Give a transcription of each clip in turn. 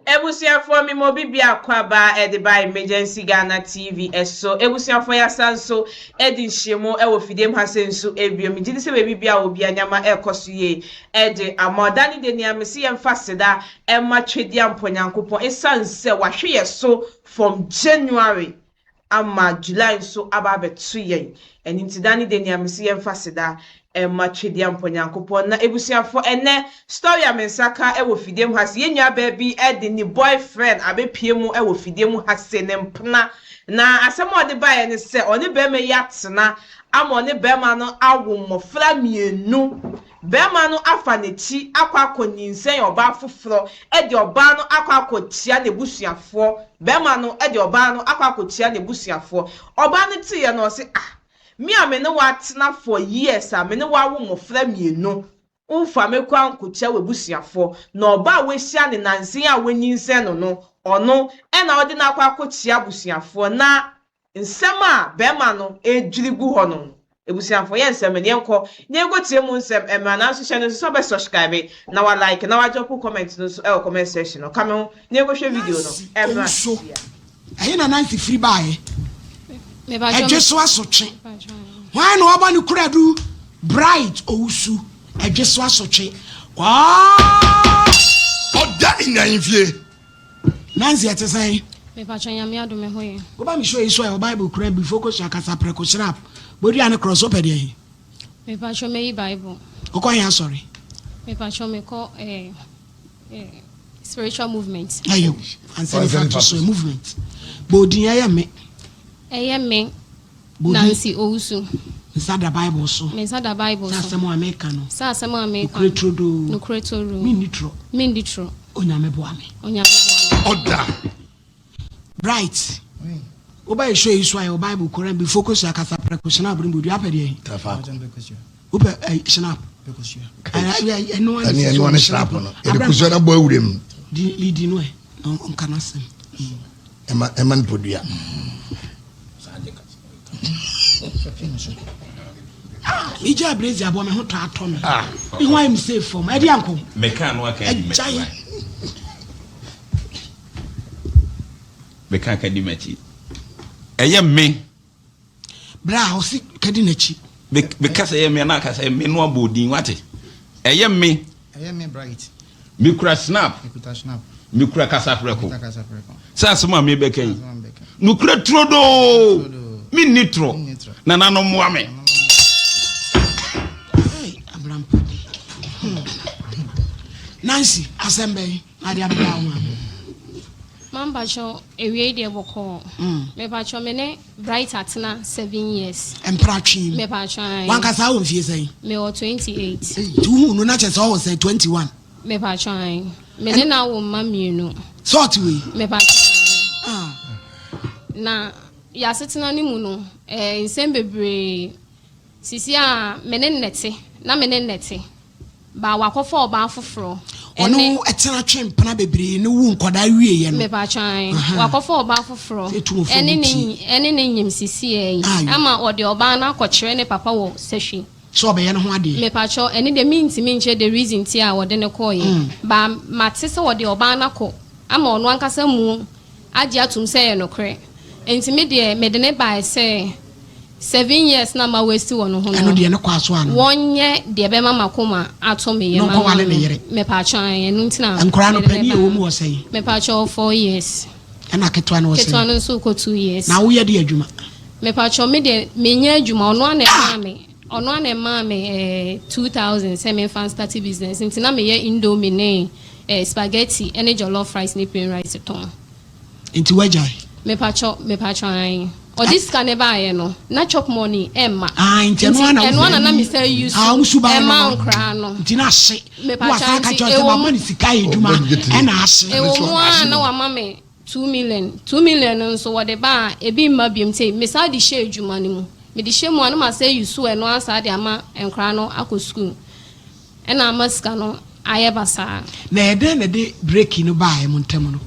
Ebusuafoɔ me ma obi biako aba ɛde ba Emergency Ghana TV ɛso. Ebusuafoɔ yasa nso ɛdi nhyiamu ɛwɔ fidie mu ha sɛ nso ebio. Megye di sɛ baabi bia wɔ bia nneɛma ɛrekɔ so yie ɛde ama ɔda ne de nea mesi yɛmfa seda ɛma Twedeampɔ Nyankopɔn ɛsiane sɛ wahwe yɛ so from January ama July nso aba abɛto yɛn. Ɛno nti da ne de nea mesi yɛmfa seda ɛma Twedeampɔ Nyankopɔn. Na ebusuafoɔ, ɛnɛ story a me nsa ka ɛwɔ fidie mu ha se yɛn nua baa bi ɛde ne boyfriend abɛpie mu ɛwɔ fidie mu ha se ne mpena. Na asɛm a ɔde baeɛ ne sɛ ɔne bɛrima yi atena ama ɔne bɛrima no awo mmɔfra mmienu. Bɛrima no afa n'akyi akɔ nyinsɛn ɔbaa foforɔ, ɛde ɔbaa no akɔ akɔkyia n'abusuafoɔ. Bɛrima no ɛde ɔbaa no akɔ akɔkyia n'abusuafoɔ. Ɔbaa no teeɛ no, ɔse, "Ah, me a me ne wo atena for years a me ne wo awo mmɔfra mmienu, womfa me kɔ ankɔkyia w'abusuafoɔ, na ɔbaa a wahyia ne nansen a wanyinsɛn no, ɔno ɛna ɔde no akɔ akɔkyia abusuafoɔ?" Na nsɛm a bɛrima no edwiri gu hɔ no, ebusuafoɔ, yɛ nsɛm no, yɛnkɔ na yɛnkɔ mu nsɛm ɛmra. Nanso hyɛ no nso sɛ ɔbɛ subscribe na wa like na wa drop comment no nso ɛwɔ comment section no. Ka me ho na yɛnkɔhwɛ video no ɛmra. Owusu, ɛhe na Nancy firi baeɛ? Ɛdwe so asotwe. Hwan na wabɔ ne kuradu? Bright Owusu, ɛdwe so asotwe waa. Ɔda nyanfie. Nancy, ɛte sɛn? Mepatwa, Nyame adom, ho yɛ. Woba me show yi so a, ɛwɔ Bible kura bi, focus, akasa prɛko, hyerap bodua ne korɔ so, wopɛ deɛ yi? Mepatwa, mɛyi Bible. Wokɔ yɛn asɔre? Mepatwa, mekɔ spiritual movement. Ayo, ansa nifa to so movement bɔɔdin ɛyɛ me. Ɛyɛ me Nancy Owusu. Nsa da Bible so. Me nsa da Bible sɛ so. Asɛm a meka no. Sɛ asɛm a meka. Nokorɛ turodoo. Nokorɛ turodoo. Menni torɔ. Mendi torɔ. Onyame boa me. Onyame boa me. Ɔda. Bright, woba yɛ show yi so a, ɛwɔ Bible kora bi, focus, akasa prɛko, hyerap ne bodua, apɛ deɛ yi? Wopɛ hyerap? Ɛno. Ɛne ɛno ne hyerap no yɛde kosua no abɔ awura mu. Lidi no ɛ na ɔnka no asɛm. Ɛma no podua. Megya abrɛzi aboa me ho tɔ atɔ me. Me ho ayɛ me sɛ fam ɛde anko. Meka no aka di Agyae. m'akyi. Meka aka di m'akyi, ɛyɛ me. Berɛ a ɔse kadi n'akyi. Meka sɛ ɛyɛ me anaa aka sɛ me no abɔ odin wate, ɛyɛ me. Ɛyɛ me Bright. Mekura snap. Mekuta snap. Mekura kasaprɛko. Mekuta kasaprɛko. Sɛ asɛm a mebɛka yi Asɛm a mebɛka. Nokorɛ turodoo, menni torɔ. Menni torɔ. Nananom mmoa me. Hey, abrampa de. Nancy, asɛm bɛn na ade abɛda wo ho? Mampatwa, ewie deɛ bɔkɔɔ. Mepatwa, me ne Bright atena 7 years. Mpratwe mu. Mepatwa. Wankasa wɔ mfie sɛn? Mewɔ 28. Nti wohu no na kyerɛ sɛ ɔwɔ sɛ 21? Mepatwa, me ne na wo mma mmienu. Sɛ ɔte wei? Mepatwa. Ah. Na yɛasetena no mu no, nsɛm bebree sisi a me ne nnɛte na me ne nnɛte ba wakɔfa ɔbaa foforɔ. Ɔne wo ɛtena twe mpena bebree ne wo nkɔdaa wieɛ no? Mepatwa, wakɔfa ɔbaa foforɔ. Sɛ etu wo fam. Ɛne ne tie. ɛne ne nyim sisi yi. Ayo. Ama ɔde ɔbaa no akɔkyerɛ ne papa wɔ Sɛhwi. Sɛ ɔbɛyɛ ne ho adeɛ? Mepatwɔ, ɛne deɛ mentumi nkyerɛ the reason ti a wɔde ne kɔɔyɛ. Ba mate sɛ wɔde ɔbaa no akɔ ama ɔno ankasa mu agye atom sɛ ɛyɛ nokorɛ. Nti me deɛ, mede ne bae sɛ 7 years na ma wasi wɔ no ho ɛno no deɛ ne kɔ aso ano. Wɔnyɛ deɛ bɛma makoma ato me yɛ. Na ɔnkɔwale ne yere. Mepatwɔ, ɛno nti na Nkɔraa no mede pani ne ɛwɔ baa. mu wɔ sɛn? Mepatwɔ, 4 years. Ɛna ketewa no wɔ Ketewa sɛn? no nso kɔ 2 years. Na woyɛ de adwuma? Mepatwɔ, me deɛ menyɛ adwuma. Ɔno ana ɛmaa me, ɔno ana ɛmaa me 2000 sɛ memfa start business. Nti na meyɛ Indomie ne spaghetti ɛne jollof rice ne plain rice tɔn. Nti woagyae? Mepatwɔ, ae, ɔde sika ne baayɛ no na chop money ɛmma. Ah, nti ɛno ana ɛno ana na mesɛ use Ah, wo suban no ɛma no. nkoraa no. Nti na ahye Mepatwɔ, wasan ka nti kyerɛ sɛ ɛwɔ mama mu- ne sika yɛ adwuma Ɔbɔ ne tiri. ɛna ahye. Ɛwɔ mu a Ahye na no. wama me 2 million, 2 million no nso wɔde ba a, ebi mma biom. Nti mesa de hyɛ adwuma no mu, mede hyɛ mu a na ma sɛ use ɛno asa de ama nkwaraa no akɔ sukuu, ɛna ama sika no ayɛ basaa. Na ɛdɛn na de break no baeɛ mo ntam no?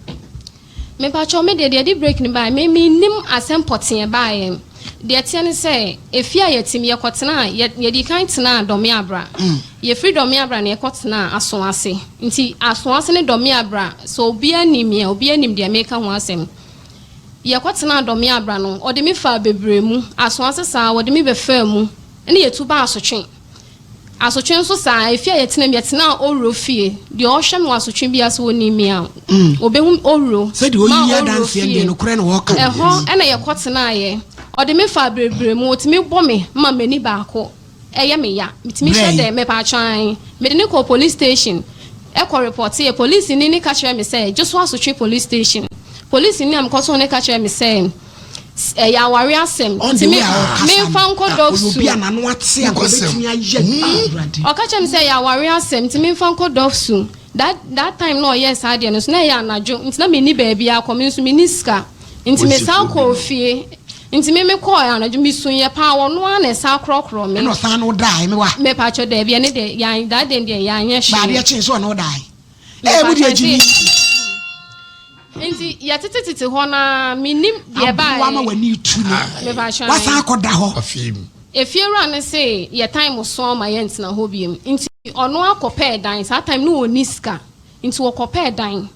Mepatwɔ, me deɛ de break no baeɛ, me menim asɛm pɔteɛ baeɛ. Deɛ ɛteɛ ne sɛ, efie a yɛte mu, yɛkɔtenaa, yɛ, yɛdii kan tenaa Dɔmeabra. Yɛfiri Dɔmeabra na yɛkɔtenaa Asoase. Nti Asoase ne Dɔmeabra, sɛ obiara nim me a, obiara nim deɛ mereka ho asɛm. Yɛkɔtenaa Dɔmeabra no, ɔde me faa bebree mu. Asoase saa, ɔde me bɛfaa mu, ɛna yɛtu baa Asotwe. Asotwe nso saa ara, efie a yɛtena mu, yɛtenaa Owuro fie. Deɛ ɔhwɛ me wɔ asotwe biara, sɛ ɔnim me a, ɔbɛhu Owuro. Sɛdeɛ ɔyi Ma Owuro adanseɛ fie. deɛ nokorɛ na ɔka. Ɛhɔ na yɛkɔtenaeɛ. Ɔde me faa bereberɛ mu, ɔtumi bɔ me ma m'ani baako yɛ me ya. Metumi Berɛ hyɛ yi. dɛ, mepatwɔ ae. Mede no kɔɔ police station kɔ repɔteeɛ. Polisini no ka kyerɛɛ me sɛ, gye so asotwe police station. Polisini a mekɔtoo no ka kyerɛɛ me sɛ, ɛyɛ aware asɛm On nti the me way a ɔkasa memfa no, nkɔ Ah, dɔf ɔyɛ su obi a n'ano ate a nka Nokwasɛm. ɔbɛtumi ayɛ Awurade. Ɔka kyerɛ me sɛ ɛyɛ aware asɛm nti memfa nkɔ dɔf su that that time na ɔyɛɛ saa adeɛ no nso na ɛyɛ anadwo nti na menni baabi akɔ me nso menni sika nti mesan kɔɔ fie nti me mekɔɔ anadwo mesuiɛ paa ɔno ara na ɛsan korɔkorɔ me Ɛna ɔsan ne wo daeɛ, me wa? Mepakyɛ daabi ɛne deɛ yɛan that day deɛ yɛanyɛ Ba hwee. adeɛ kyee so ɔne wo daeɛ. Ee, mo deɛ gyimi. Nti yɛtetetete hɔ no ara, mennim deɛ ɛbaeɛ. Aboa ma w'ani retu no. Mepakyɛ Wasan akɔda hɔ. Afei mu. Efiewura no se yɛ time so ama yɛntena hɔ biom. Nti ɔno ara kɔpɛɛ dan. Saa time no ɔnni sika. Nti ɔkɔpɛɛ dan.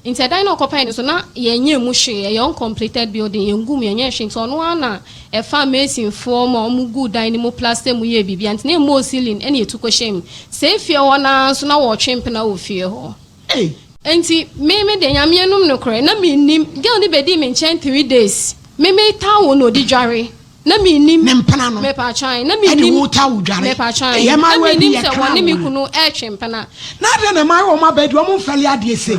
Nti ɛdan no a ɔkɔpɛɛ no nso na yɛnyɛɛ mu hwee. Ɛyɛ uncompleted building. Yɛnguu mu, yɛnyɛɛ hwee. Nti ɔno ara na ɛfaa masonfoɔ ma wɔguu dan no mu, plaster mu yɛɛ biribiara. Nti na yɛmmɔɔ ceiling ɛna yɛtu kɔhyɛɛ mu. Saa efie hɔ no ara nso na wɔretwe mpena wɔ fie hɔ. Ei! Enti me me deɛ Nyame anom nokorɛ na mennim, girl no bɛdii me nkyɛn 3 days, me me towel na ɔde dware, na mennim, Ne mpena no mepaatwɔ ae, na ɛde mennim, wo towel dware. mepaatwɔ ae, Ei, na mmaayewa bi mennim yɛ sɛ kra wɔne me o. kunu ɛretwe mpena. Na adɛn na mmaayewa wɔn aba adi wɔn mfɛle adeɛ sei?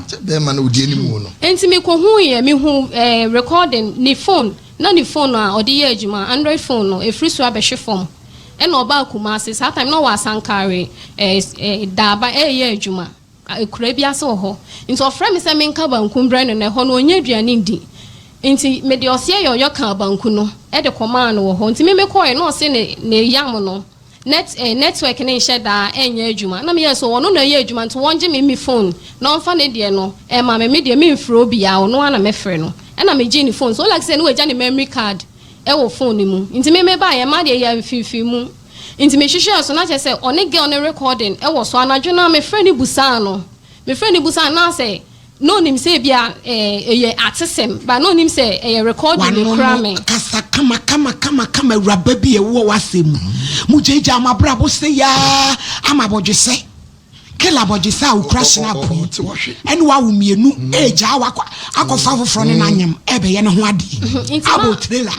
Sɛ bɛrima no odi anim no. Enti mekɔhuiɛ, mehuu eh, recording, ne phone, na ne phone a ɔde yɛ adwuma, android phone no, ɛfiri soro abɛhwe fam, ɛna ɔbaa Kumasi, saa time no na ɔwɔ Asankare eh, eh, Daaba ɛreyɛ adwuma. Akuraa bi ase wɔ hɔ. Nti ɔfrɛ me sɛ menka banku mbrɛ no na ɛhɔ no ɔnnya aduane ndi. Nti mede ɔseɛ yɔyɔ kaa banku no de kɔmaa no wɔ hɔ. Nti me mekɔɔɛ na ɔse ne ne yam no net eh network no nhyɛ daa ɛnyɛ adwuma. Na meyɛɛ sɛ ɔno na ɛyɛ adwuma nti wɔngye me me phone na ɔmfa ne deɛ no ɛma me. Me deɛ memfrɛ obiaa ɔno ara na mɛfrɛ no. Ɛna megyee ne phone so like sɛ na wagya ne memory card ɛwɔ phone no mu. Nti me mebaeɛ mmaa deɛ yɛamfirfiri mu. Nti me hwehwɛɛ so na kyerɛ sɛ ɔne girl no recording wɔ so anadwo no ara me frɛ no busaa no me frɛ no busaa no na sɛ na onim sɛ ebia ɛyɛ atesɛm but na onim sɛ ɛyɛ recording na W'ano ekura no me. kasa kama kama kama kama awuraba bi a ɛwɔ w'asɛm mu. Mo gyaagyaa mo abrabɔ sei ara ama abɔdwesɛ. Kela abɔdwesɛ a okura hyena yi ɛne wawo mmienu ɛregyaa wakɔ akɔfa foforɔ ne n'anyem ɛrebɛyɛ ne ho adeɛ. Abɔ trailer.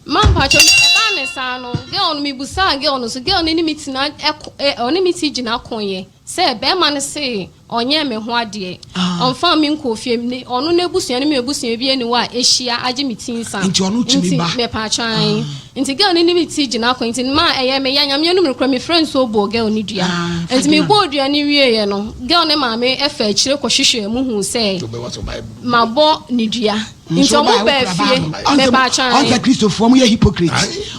Ma mpakyɛw me ɛbaa ne saa no girl no me busaa girl no so girl no ne me tena ɛko ɛ ɔne me ti gyina ko yɛ sɛ bɛɛma no se ɔnyɛɛ me ho adeɛ ɔnfaa me nkɔɔ fie ne ɔno n'abusua ne me abusua bi ɛni hɔ a ɛhyia agye me ti nsa Nti ɔno tumi nti ba. mepakyɛw ae nti girl no ne me ti gyina ko nti ma ɛyɛ me ya nyame anum nokorɛ me frɛ nsuo bɔɔ girl no dua Ah, nti me Ferdinand. bɔɔ dua no wie yɛ no girl no maame ɛfa akyire kɔ hwehwɛɛ mu huu sɛ mabɔ ne dua. Nti ɔmo baa fie, mepatwa Ɔn sɛ Kristofoɔ mo yɛ hypocrite.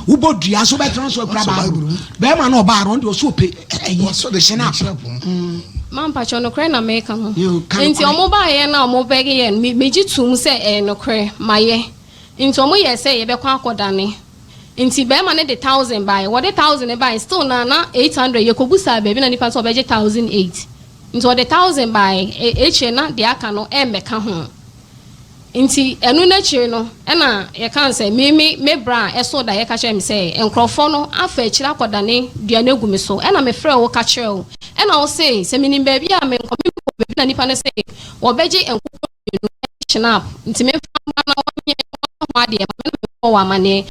Wobɔ dua so wobɛtena so akura Bible. Bɛrima no ɔbaa no ɔno deɛ ɔso ɔpɛ ɛyi snap. Ma mpakyɛw nokorɛ na meka no. Nti ɔmo baayɛ na ɔmo bɛge yɛ no megye toom sɛ ɛyɛ nokorɛ mayɛ. Nti ɔmo yɛɛ sɛ yɛbɛkɔ akɔdane. Nti bɛrima no de thousand baeɛ. Wɔde thousand no baeɛ still na na 800 yɛkɔbusaa baabi na nipa no sɛ ɔbɛgye 1008. Nti ɔde thousand baeɛ akyire na deɛ aka no ɛmmɛka ho. Nti ɛno n'akyire no ɛna yɛkaa sɛ me me me bra a ɛsoo daeɛ ka kyerɛɛ me sɛ nkorɔfoɔ no afa akyire akɔdane dua no agu me so ɛna me frɛɛ wo ka kyerɛɛ wo ɛna wo se sɛ menim baabi a menkɔ me mekɔ baabi na nipa no se wɔbɛgye nkokɔ mmienu ɛne schnapp nti memfa mmra na wɔnyɛ ho adeɛ ma me na mebɔɔ wo amaneɛ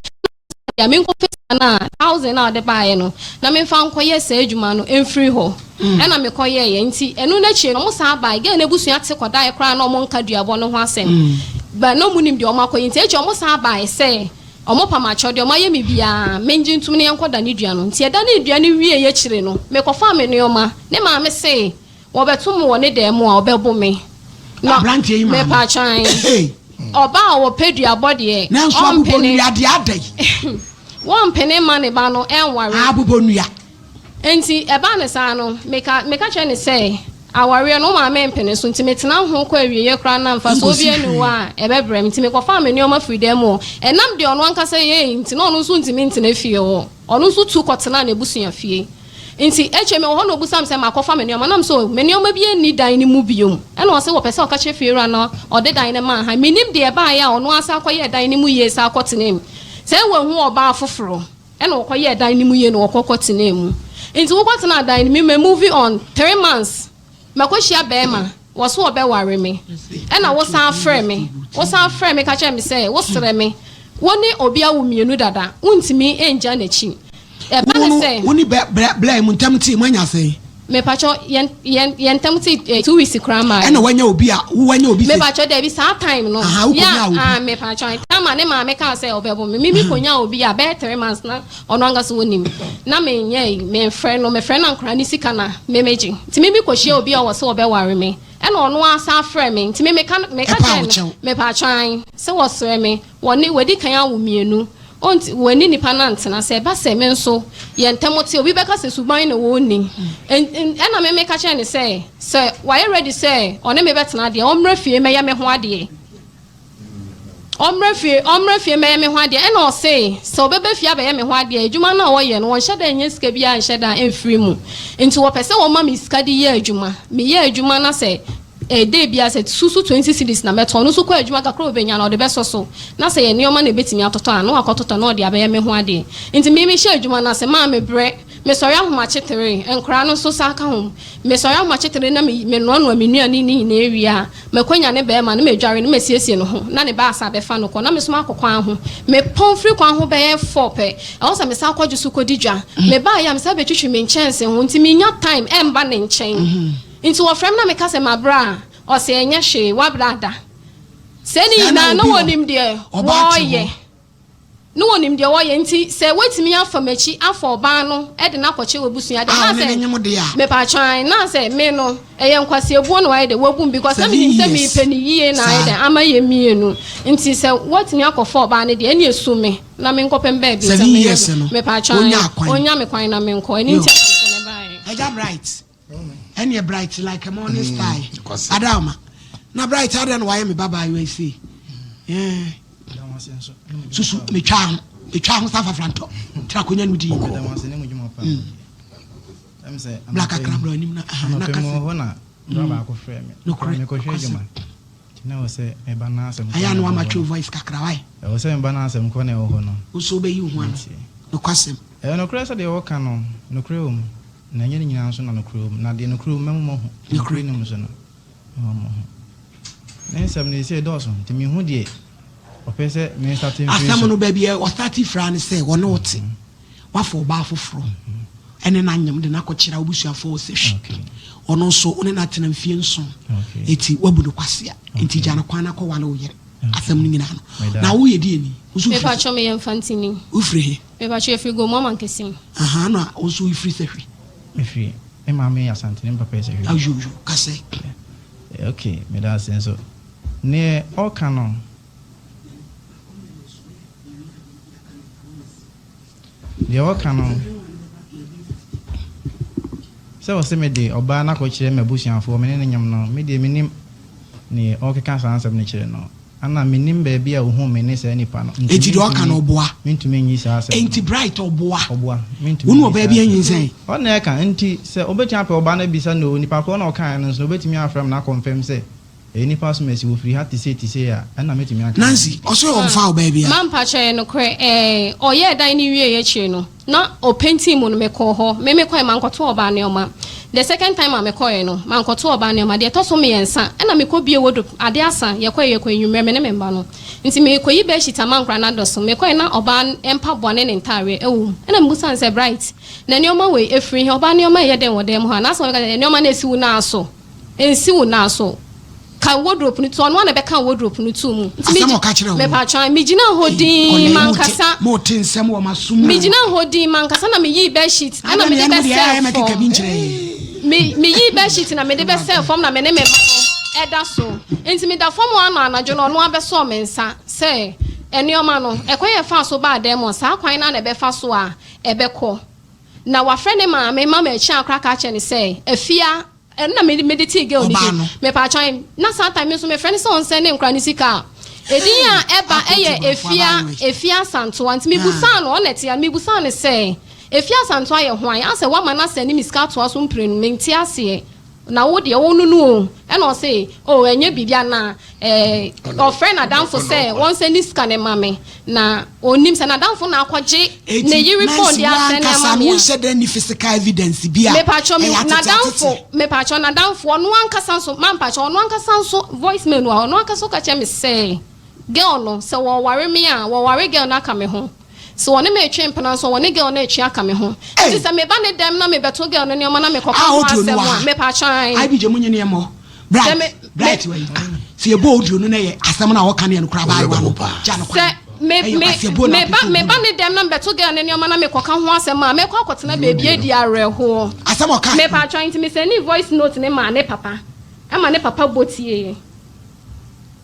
a menkɔfa sika no a thousand a ɔde baeɛ no na memfa nkɔyɛ saa adwuma no mfiri hɔ mm. Ɛna mekɔyɛeɛ nti ɛno no akyire no ɔmo san baeɛ gɛɛ no abusua te kɔdaeɛ koraa na ɔmo nka duabɔ no ho asɛm mm. Ba na ɔmo nim deɛ ɔmo akɔyɛ nti akyire ɔmo san baeɛ sɛ ɔmo pam akyɛw deɛ ɔmo ayɛ me biara mengye ntom ne yɛnkɔda ne dua no nti ɛda ne dua no wie akyire no mekɔfaa me nneɛma ne maame se wɔbɛto me wɔ ne dan mu a ɔbɛbo me na aberanteɛ yi maame mepatwan ɔbaa a wɔpɛ duabɔ deɛ nanso abobɔ nnua deɛ ada yi wɔmpene ma ne ba no ɛnware abobɔ nnua nti ɛbaa ne saa no meka meka kyerɛ ne sɛ. Awareɛ no, wo maame mpene so, nti metena ho kɔ awieeɛ koraa na mfasoɔ Ɛnkɔsi biara nni hwee. hɔ a ɛbɛbrɛ me. Nti mekɔfaa me nneɛma firii dan mu hɔ. Ɛnam deɛ ɔno ankasa yɛeɛ nti, na ɔno nso ntumi ntena fie hɔ. Ɔno nso tu kɔtenaa n'abusua fie. Nti akyire mewɔ hɔ na ɔbisa me sɛ makɔfa me nneɛma. Na mese oh, me nneɛma biara nni dan no mu bio. Ɛna ɔse ɔpɛ sɛ ɔka kyerɛ fiewura no ɔde dan no maa han. Mennim deɛ ɛbaeɛ a ɔno ara san kɔyɛɛ dan no mu yie san kɔtenaa mu. Sɛ wahu ɔbaa foforɔ ɛna ɔkɔyɛɛ dan no mu yie na ɔkɔ kɔtenaa mu. Nti wokɔtenaa dan no mu, me move on 3 months makɔhyia bɛrima wɔ so ɔbɛware me. Ɛna wosan frɛ me, wosan frɛ me ka kyerɛ me sɛ wosrɛ me, wo ne obi awo mmienu dada, wontumi ngya n'akyi. Ɛba Wo ne no, sɛ wo ne bɛ blɛ blɛ mu ntam tee moanya sɛn? Mepakyɛ yɛn ntam te 2 weeks koraa maa Ɛna yɛ. wanya obi a wo wanya obi sɛ. Mepakyɛ dabi, saa time no. Aha, wokɔnya ya obi. Ah, mepakyɛ time a ne maame kaa sɛ ɔbɛbo me konya obi a bɛyɛ 3 months na ɔno ankasa wɔnim na menyɛ yi, memfrɛ no, mefrɛ no ankora ne sika na memegye. Nti me kɔhyia obi a ɔwɔ sɛ ɔbɛware me, ɛna ɔno asa frɛ me, nti me meka Ɛpa kyerɛ wo no kyɛw. Mepakyɛ an sɛ wɔsrɛ me, wɔne wɔdi kan awo mmienu, ɔnti wɔne nipa no antena sɛ ɛba sɛ me nso yɛn ntɛm te obi bɛka sɛ suban na wɔnni. Ɛna me meka kyerɛ ne sɛ wayɛ ready sɛ ɔne me bɛtena deɛ, ɔmmrɛ fie mɛyɛ me ho adeɛ, ɔmmrɛ fie mɛyɛ me ho adeɛ. Ɛna ɔse sɛ ɔbɛbɛ fie abɛyɛ me ho adeɛ, adwuma no a wɔyɛ no, wɔnhyɛ da nyɛ sika biara nhyɛ da mfiri mu, nti wɔpɛ sɛ wɔma me sika de yɛ adwuma. Meyɛ adwuma na sɛ ɛde bia sɛ susu 20 cedis na mɛtɔ, ɔno nso kɔ adwuma kakra a obɛnya na ɔde bɛsɔ so, na sɛ yɛ nneɛma na ebɛtumi atotɔ a, na wakɔtotɔ na ɔde abɛyɛ me ho adeɛ. Nti me mehyɛ adwuma no ase maa me brɛ, mesɔre ahomakye tere, nkwaraa no nso sa ka ho. Mesɔre ahomakye tere na menoanoa me nnuane ne nyinaa wie a, makɔnya ne bɛrima no, madware no, masiesie no ho na ne baasa bɛfa no kɔ, na mesom akɔ kwan ho. Mepɔn firi kwan ho bɛyɛ 4 pɛ, ɛwɔ sɛ mesan kɔdwo so kɔdi dwa. Mebaeɛ a, mesan bɛtwitwi me nkyɛnse ho, nti menya time ɛmba ne nkyɛn. Nti wɔfrɛ me na meka sɛ mabrɛ a, ɔsɛ ɛnyɛ hwee, wabrɛ ada sɛ ne Saa na nyinaa na obi wɔ wɔnim deɛ ɔbaa te wɔɔyɛ hɔ. Ne wɔnim deɛ wɔyɛ. Nti sɛ woatumi afa m'akyi afa ɔbaa no de no akɔkyɛ wɔ busua de A na ɔne sɛ ne nyem de a. Mepatwan na sɛ me no ɛyɛ nkwasiabuo na wayɛ de wabu m because na 7 menim sɛ years. mepɛ ne yie na ayɛ Saa. dɛ ama yɛ mmienu. Nti sɛ woatumi akɔfa ɔbaa no deɛ, ɛne esu me na menkɔpɛ m baabi 7 years no, mepatwan onya kwan. Onya me kwan na menkɔ. Ɛno Yo. nti a na mede ne baeɛ. Ɛgya Bright. Ɛneɛ bright like a morning star. Kwasi. Adaoma. Na Bright adeɛ na wayɛ me babaayewa yi sei. Yeah. Susu metwa ho. Metwa ho sa fafrantɔ. Tra konya no di. Bla kakra bra anim na aha na anɔpɛ mu kasa. hɔ na bra baako frɛ me. Nokorɛ, mekɔhwɛ nokwasɛm. adwuma, nti na ɛwɔ sɛ meba na asɛm Ayɛ korɔ a na na ɛwɔ wama hɔ twe no. voice kakra wae. Ɛwɔ sɛ meba na asɛm korɔ na ɛwɔ hɔ no. Wo so wobɛyi wo ho ano. Nti Nokwasɛm. Ɛyɛ nokorɛ sɛ deɛ wɔka no, nokorɛ wɔ mu, na ɛnyɛ ne nyinaa nso na nokorɛ wɔ mu. Na deɛ nokorɛ wɔ mu, mɛma moahu. Nokorɛ nni mu nso no, mɛma moahu. Ne nsɛm no ɛsei dɔɔso, nti menhu deɛ ɔpɛ sɛ me starte mfiri Asɛm so. no baabi a ɔstarte firi ne sɛ wɔne wo te. Wafa ɔbaa foforɔ. Ɛne no anyem de no akɔkyerɛ w'abusuafoɔ wɔ sɛ hwi. Ɔno nso wo ne no atena mfie 7. Okay. Eti wabu no kwasea. Nti gya no kwan na kɔwale wo yere. Asɛm no nyinaa no. Na woyɛ deɛ ni? Wo nso wofiri Mepatwɔ, meyɛ Mfantini. Wofiri he? Mepatwɔ, yɛfiri Gomu Amankɛse mu. Aha, na wo nso wofiri Sɛhwi? Mefiri, me maame yɛ Asantene, me papa yɛ Sɛhwi. Ayoyo, kasɛ. Ok, meda ase nso. Neɛ ɔka no, deɛ ɔka no, sɛ ɔsɛ mede ɔbaa no akɔkyerɛ m'abusuafoɔ, me ne no nyam no, me deɛ menim neɛ ɔkeka saa nsɛm no kyerɛ no. Ana menim baabi a ohuu me ne saa nipa no. Nti Enti deɛ ɔka no ɔboa. Mentumi nyi saa asɛm no. Enti Bright ɔboa. Ɔboa. Mentumi Wo ne nyi ɔbaa saa bi asɛm. anyinsɛn? Ɔno na ɛka. Nti sɛ obetumi apɛ ɔbaa no abisa no o, nipa korɔ na ɔkaeɛ no nso no, obetumi afrɛ me na akɔnfɛm sɛ ɛyɛ nipa so masi wɔfiri ha te sei te sei a, ɛna mɛtumi aka. Nancy, ɔso yɛ ɔmfa ɔbaa bi a. Mampakyɛ, yɛ nokorɛ. Ɔyɛɛ dan no wie akyire no, na ɔpainting mu no, mekɔɔ hɔ. Me mekɔɛ, mankɔto ɔbaa nneɛma. The second time a mekɔɛ no, mankɔto ɔbaa nneɛma. Deɛ ɛtɔ so mmiɛnsa, ɛna mekɔ bie wardrobe, ade asa, yɛkɔɛ, yɛkɔ anwummerɛ, me ne me mba no. Nti mekɔyi bedsheet ama nkora no adɔ so. Mekɔɛ na ɔbaa mpaboa ne ne ntaareɛ ɛwɔ mu. Ɛna mebusa no sɛ, Bright, na nneɛma wei ɛfiri he? Ɔbaa nneɛma ɛyɛ dɛn wɔ dan mu hɔ? Anaasɛ ɔbɛka sɛ nneɛma no esi wo nan so? Ɛnsi wo nan so. Ka wardrobe no to, ɔno ana bɛka wardrobe no to mu. Nti Asɛm a ɔka kyerɛ wo no. Mepatwa, megyina hɔ din mankasa. Mote nsɛm wɔ m'asom mu. Megyina hɔ din mankasa na meyii bedsheet ɛna mede bɛsɛɛ fam. Bi nkyerɛ yɛn. Meyii bedsheet na mede bɛsɛɛ fam na me ne me mma no ɛda so. Nti meda fam hɔ ano anadwo no, ɔno abɛsɔɔ me nsa sɛ nneɛma no ɛkwan yɛ fa so baa dan mu, saa kwan no na ɛbɛfa so a ɛbɛkɔ. Na wafrɛ ne maame mama akyi akora ka kyerɛ ne sɛ afia. Ɛno na mede mede tee girl no Ɔbaa din. no. Mepatwɔ na saa time nso mefrɛ no sɛ ɔnsɛn ne nkora ne sika a. Edin a ɛba Akɔte ɛyɛ borɔfo Efia abaayewa yi. Efia Asantoa. Nti mebusaa no, ɔna ɛte a, mebusaa no sɛ, Efia Asantoa yɛ hwan? Asɛ wama no asɛne me sika atoa so mprenu, mente aseɛ. Na wo deɛ wo no no o. Ɛna ɔse, oh ɛnyɛ biribi a na eh, ɔfrɛ n'adamfo sɛ wɔnsɛne sika no ma me. Na ɔnnim sɛ n'adamfo na akɔgye ne Eti yere phone Nancy de asɛne w'ankasa ama no me a. wonhyɛ da nni physical evidence bi a Mepakyɛw me ɛyɛ atete n'adamfo atete. mepakyɛw n'adamfo ɔno ankasa nso mampakyɛw ɔno ankasa nso voice mail no a ɔno ankasa ɔka kyerɛ me sɛ girl no sɛ wɔware me a wɔware girl no aka me ho sɛ wɔne me retwe mpena nso wɔne girl no retwe aka me ho nti Ei! sɛ meba ne dɛm na mebɛto girl no nneɛma na mekɔka A ho audio no asɛm wɔ a ha. mepakyɛw ae IBJ mo nye ne yɛmmɔ. sɛ Bright me me Bright wɔ yi. Ah, sɛ yɛbɔ audio no na yɛ asɛm no a wɔka no yɛ nokorɛ abaayewa no Ɔwerɛ bɛho paa. gya no Sɛ kwan. me Ɛyɛ me kwaseɛbuo na meba apɛ sɛ meba obu no. ne dɛm na mebɛto girl no nneɛma na mekɔka ho asɛm a mɛkɔ akɔtena baabi adi awerɛhoɔ. Asɛm a ɔka. Mepaatwɔ nti mesɛndii voice note no maa ne papa ɛma ne papa bɔ tieeɛ.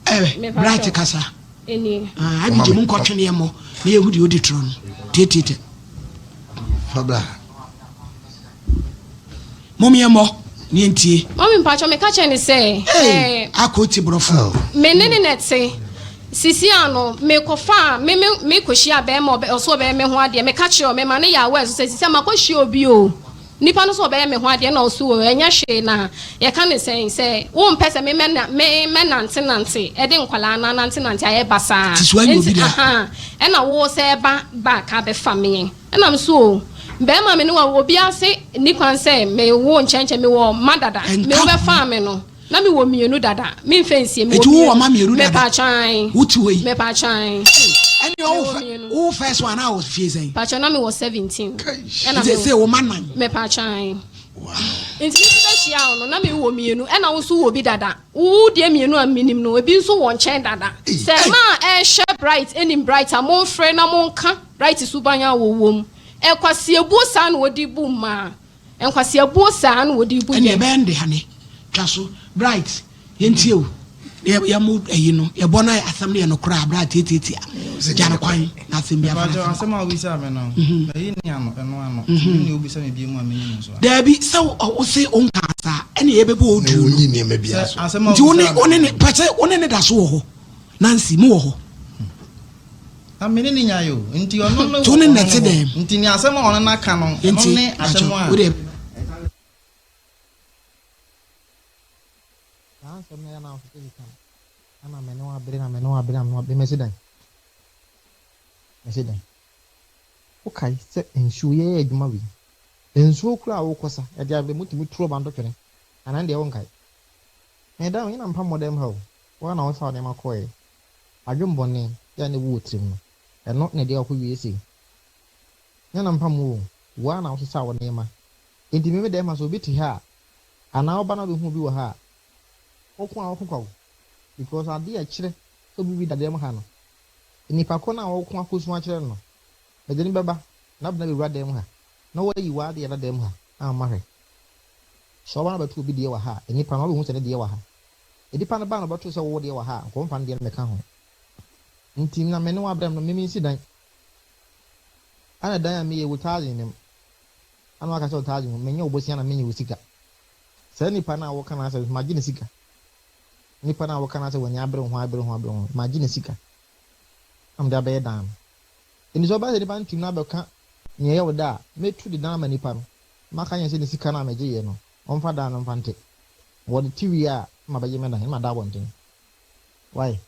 Ɛ Bright Mepaatwɔ kasa. ɛnie. Ah, IBJ mo nkɔtwe ne yɛmmɔ na yɛhu deɛ ɔdi torɔ no. Tietie tɛ. Fa bra. Mom yɛmmɔ na yɛntie. Mummy mpakyɛ meka kyerɛ no sɛ Hey, eh, akɔ ti borɔfo. Oh. me ne ne na ɛte. Sisi ano mekɔfa a me me mekɔhyia bɛrima ɔbɛ ɔso ɔbɛyɛ me ho adeɛ meka kyerɛ ɔmɛma ne yɛ aware so sɛ sisi a makɔhyia obi o. Nipa no so ɔbɛyɛ me ho adeɛ na ɔso o ɛnyɛ hwee na yɛka ne sɛn sɛ wompɛ sɛ me mɛna me mɛnante nante ɛde nkwadaa no anante nante ayɛ basaa. Ti so anya obi Nti da. aha ɛna wo sɛ ɛba back abɛfa meɛ. Ɛna me so o, bɛɛma me ne wo obiara se nni kwan sɛ me wo nkyɛnkyɛn, me wɔ mma dada, me wo Ɛnka bɛ ho. faa me no, na me wɔ mienu dada, me nfɛ nsie, me wɔ Eti wo wɔ mienu, ma mmienu me dada. pa kyan, Wo ti hɔ yi. me pa kyan, Ei, ɛne me ɔwo wɔ fɛ, mienu. wo first one a wɔ fie sɛn? Pakyɛ na me wɔ 17, ɛna Nti me sɛ wo ma nan. me pa kyan. Nti me bɛ hyia wo no, na me wɔ mienu, ɛna wo nso wɔ bi dada. Wo deɛ mienu a menim no, ebi nso wɔ nkyɛn dada. Sɛ mmaa a ɛrehwɛ Bright nim Bright a, monfrɛ na monka. Bright suban a wɔwɔ mu. Nkwaseabuo saa na wɔde bu mmaa. Nkwaseabuo saa na wɔde bu Ɛnneɛ yɛn. ɛbɛyɛ nde hane. Twa so. Bright, yɛntie wo. Na yɛ, yɛmmɔ ayi no. Yɛbɔ na asɛm no yɛ nokorɛ a, bra tiatiatia. Gya no kwan na asɛm biara fa Mepakyɛw, n'asɛm asɛm kɔ. a wobisaa me no, mayi ne ano, ɛno ano. Nti menim nea wobisa me bio mu a menyi no nso ano. Daabi, sɛ wo, wo se wonkaa saa, ɛnneɛ yɛbɛbɔ Na audio no. wonyi nneɛma biara Sɛ so. asɛm a Nti wo ne, wobisaa wo me ne ne, no. pɛ sɛ wo ne ne da so wɔ hɔ? Nancy, mowɔ hɔ? Na me ne no nyae o, nti ɔno ne Nti wɔ wo ne ɔno no ne te hɔ. dɛn? Nti nea asɛm a ɔno no aka no, ɛno Nti, ne asɛm pakyɛw, a. wo deɛ. Saa nsɛm no a ɛyɛ a na wofefɛ keka no, ama me ne wo abere na me ne wo abere na me ne wo abere. Mesi dɛn? Mesi dɛn? Wokae sɛ nsuo yɛyɛ adwuma wei. Nsuo koraa a wokɔsa ɛde abrɛ mu tumi tu ɔba ntɔtwene. Anaa ɛndeɛ wonkae? Meda o, nyɛ na mpa mmɔ dam ha o. Wo ara na wofa wo nneɛma kɔeɛ. Adwemmɔne a na ɛwɔ wo tirim no, ɛno na ɛde wo akɔwie sei. Nyɛ na mpam wo o, wo ara na wosesaa wo nneɛma. Enti me me dɛm ha sɛ obi te ha a, anaa woba na wobɛhu obi wɔ ha a, woko a woko kwa o. Because adeɛ a ɛkyerɛ sɛ obi bi da dɛm ha no, nnipa ko no a woko akɔsu akyerɛ no no, mede no bɛba na wode no abɛwura dɛm ha, na wayi w'adeɛ a ɛda dɛm ha ama hwɛ. Sɛ woba na wobɛto obi deɛ wɔ ha a, nnipa no wabɛhu sɛ ne deɛ wɔ ha. Nipa no ba na ɔbɛto sɛ wo deɛ wɔ ha a, nka ɔmfa ne deɛ no mmɛka ho. Nti na me ne wo abrɛ no, me mensi dan. Ɛna dan a meyɛ wo thousand nim. Ɛna waka sɛ wo thousand mu, menyɛ wo bosea na menye wo sika. Saa nipa no a woka n'asɛm no, magye ne sika. Nipa no a woka n'asɛm w'ani abere wo ho abere wo ho abere wo ho, magye ne sika. Na mede abɛyɛ dan no. Nti sɛ ɔba sɛ nipa no tim na abɛka nea ɛyɛ wo dɛ a, mɛtu de dan ama nipa no. Maka nyɛ sɛ ne sika no a megyeeɛ no, Ɔmfa dan no mfa nte. Wɔde te wie a na mabɛgye me dan na mada abɔnten. Wai?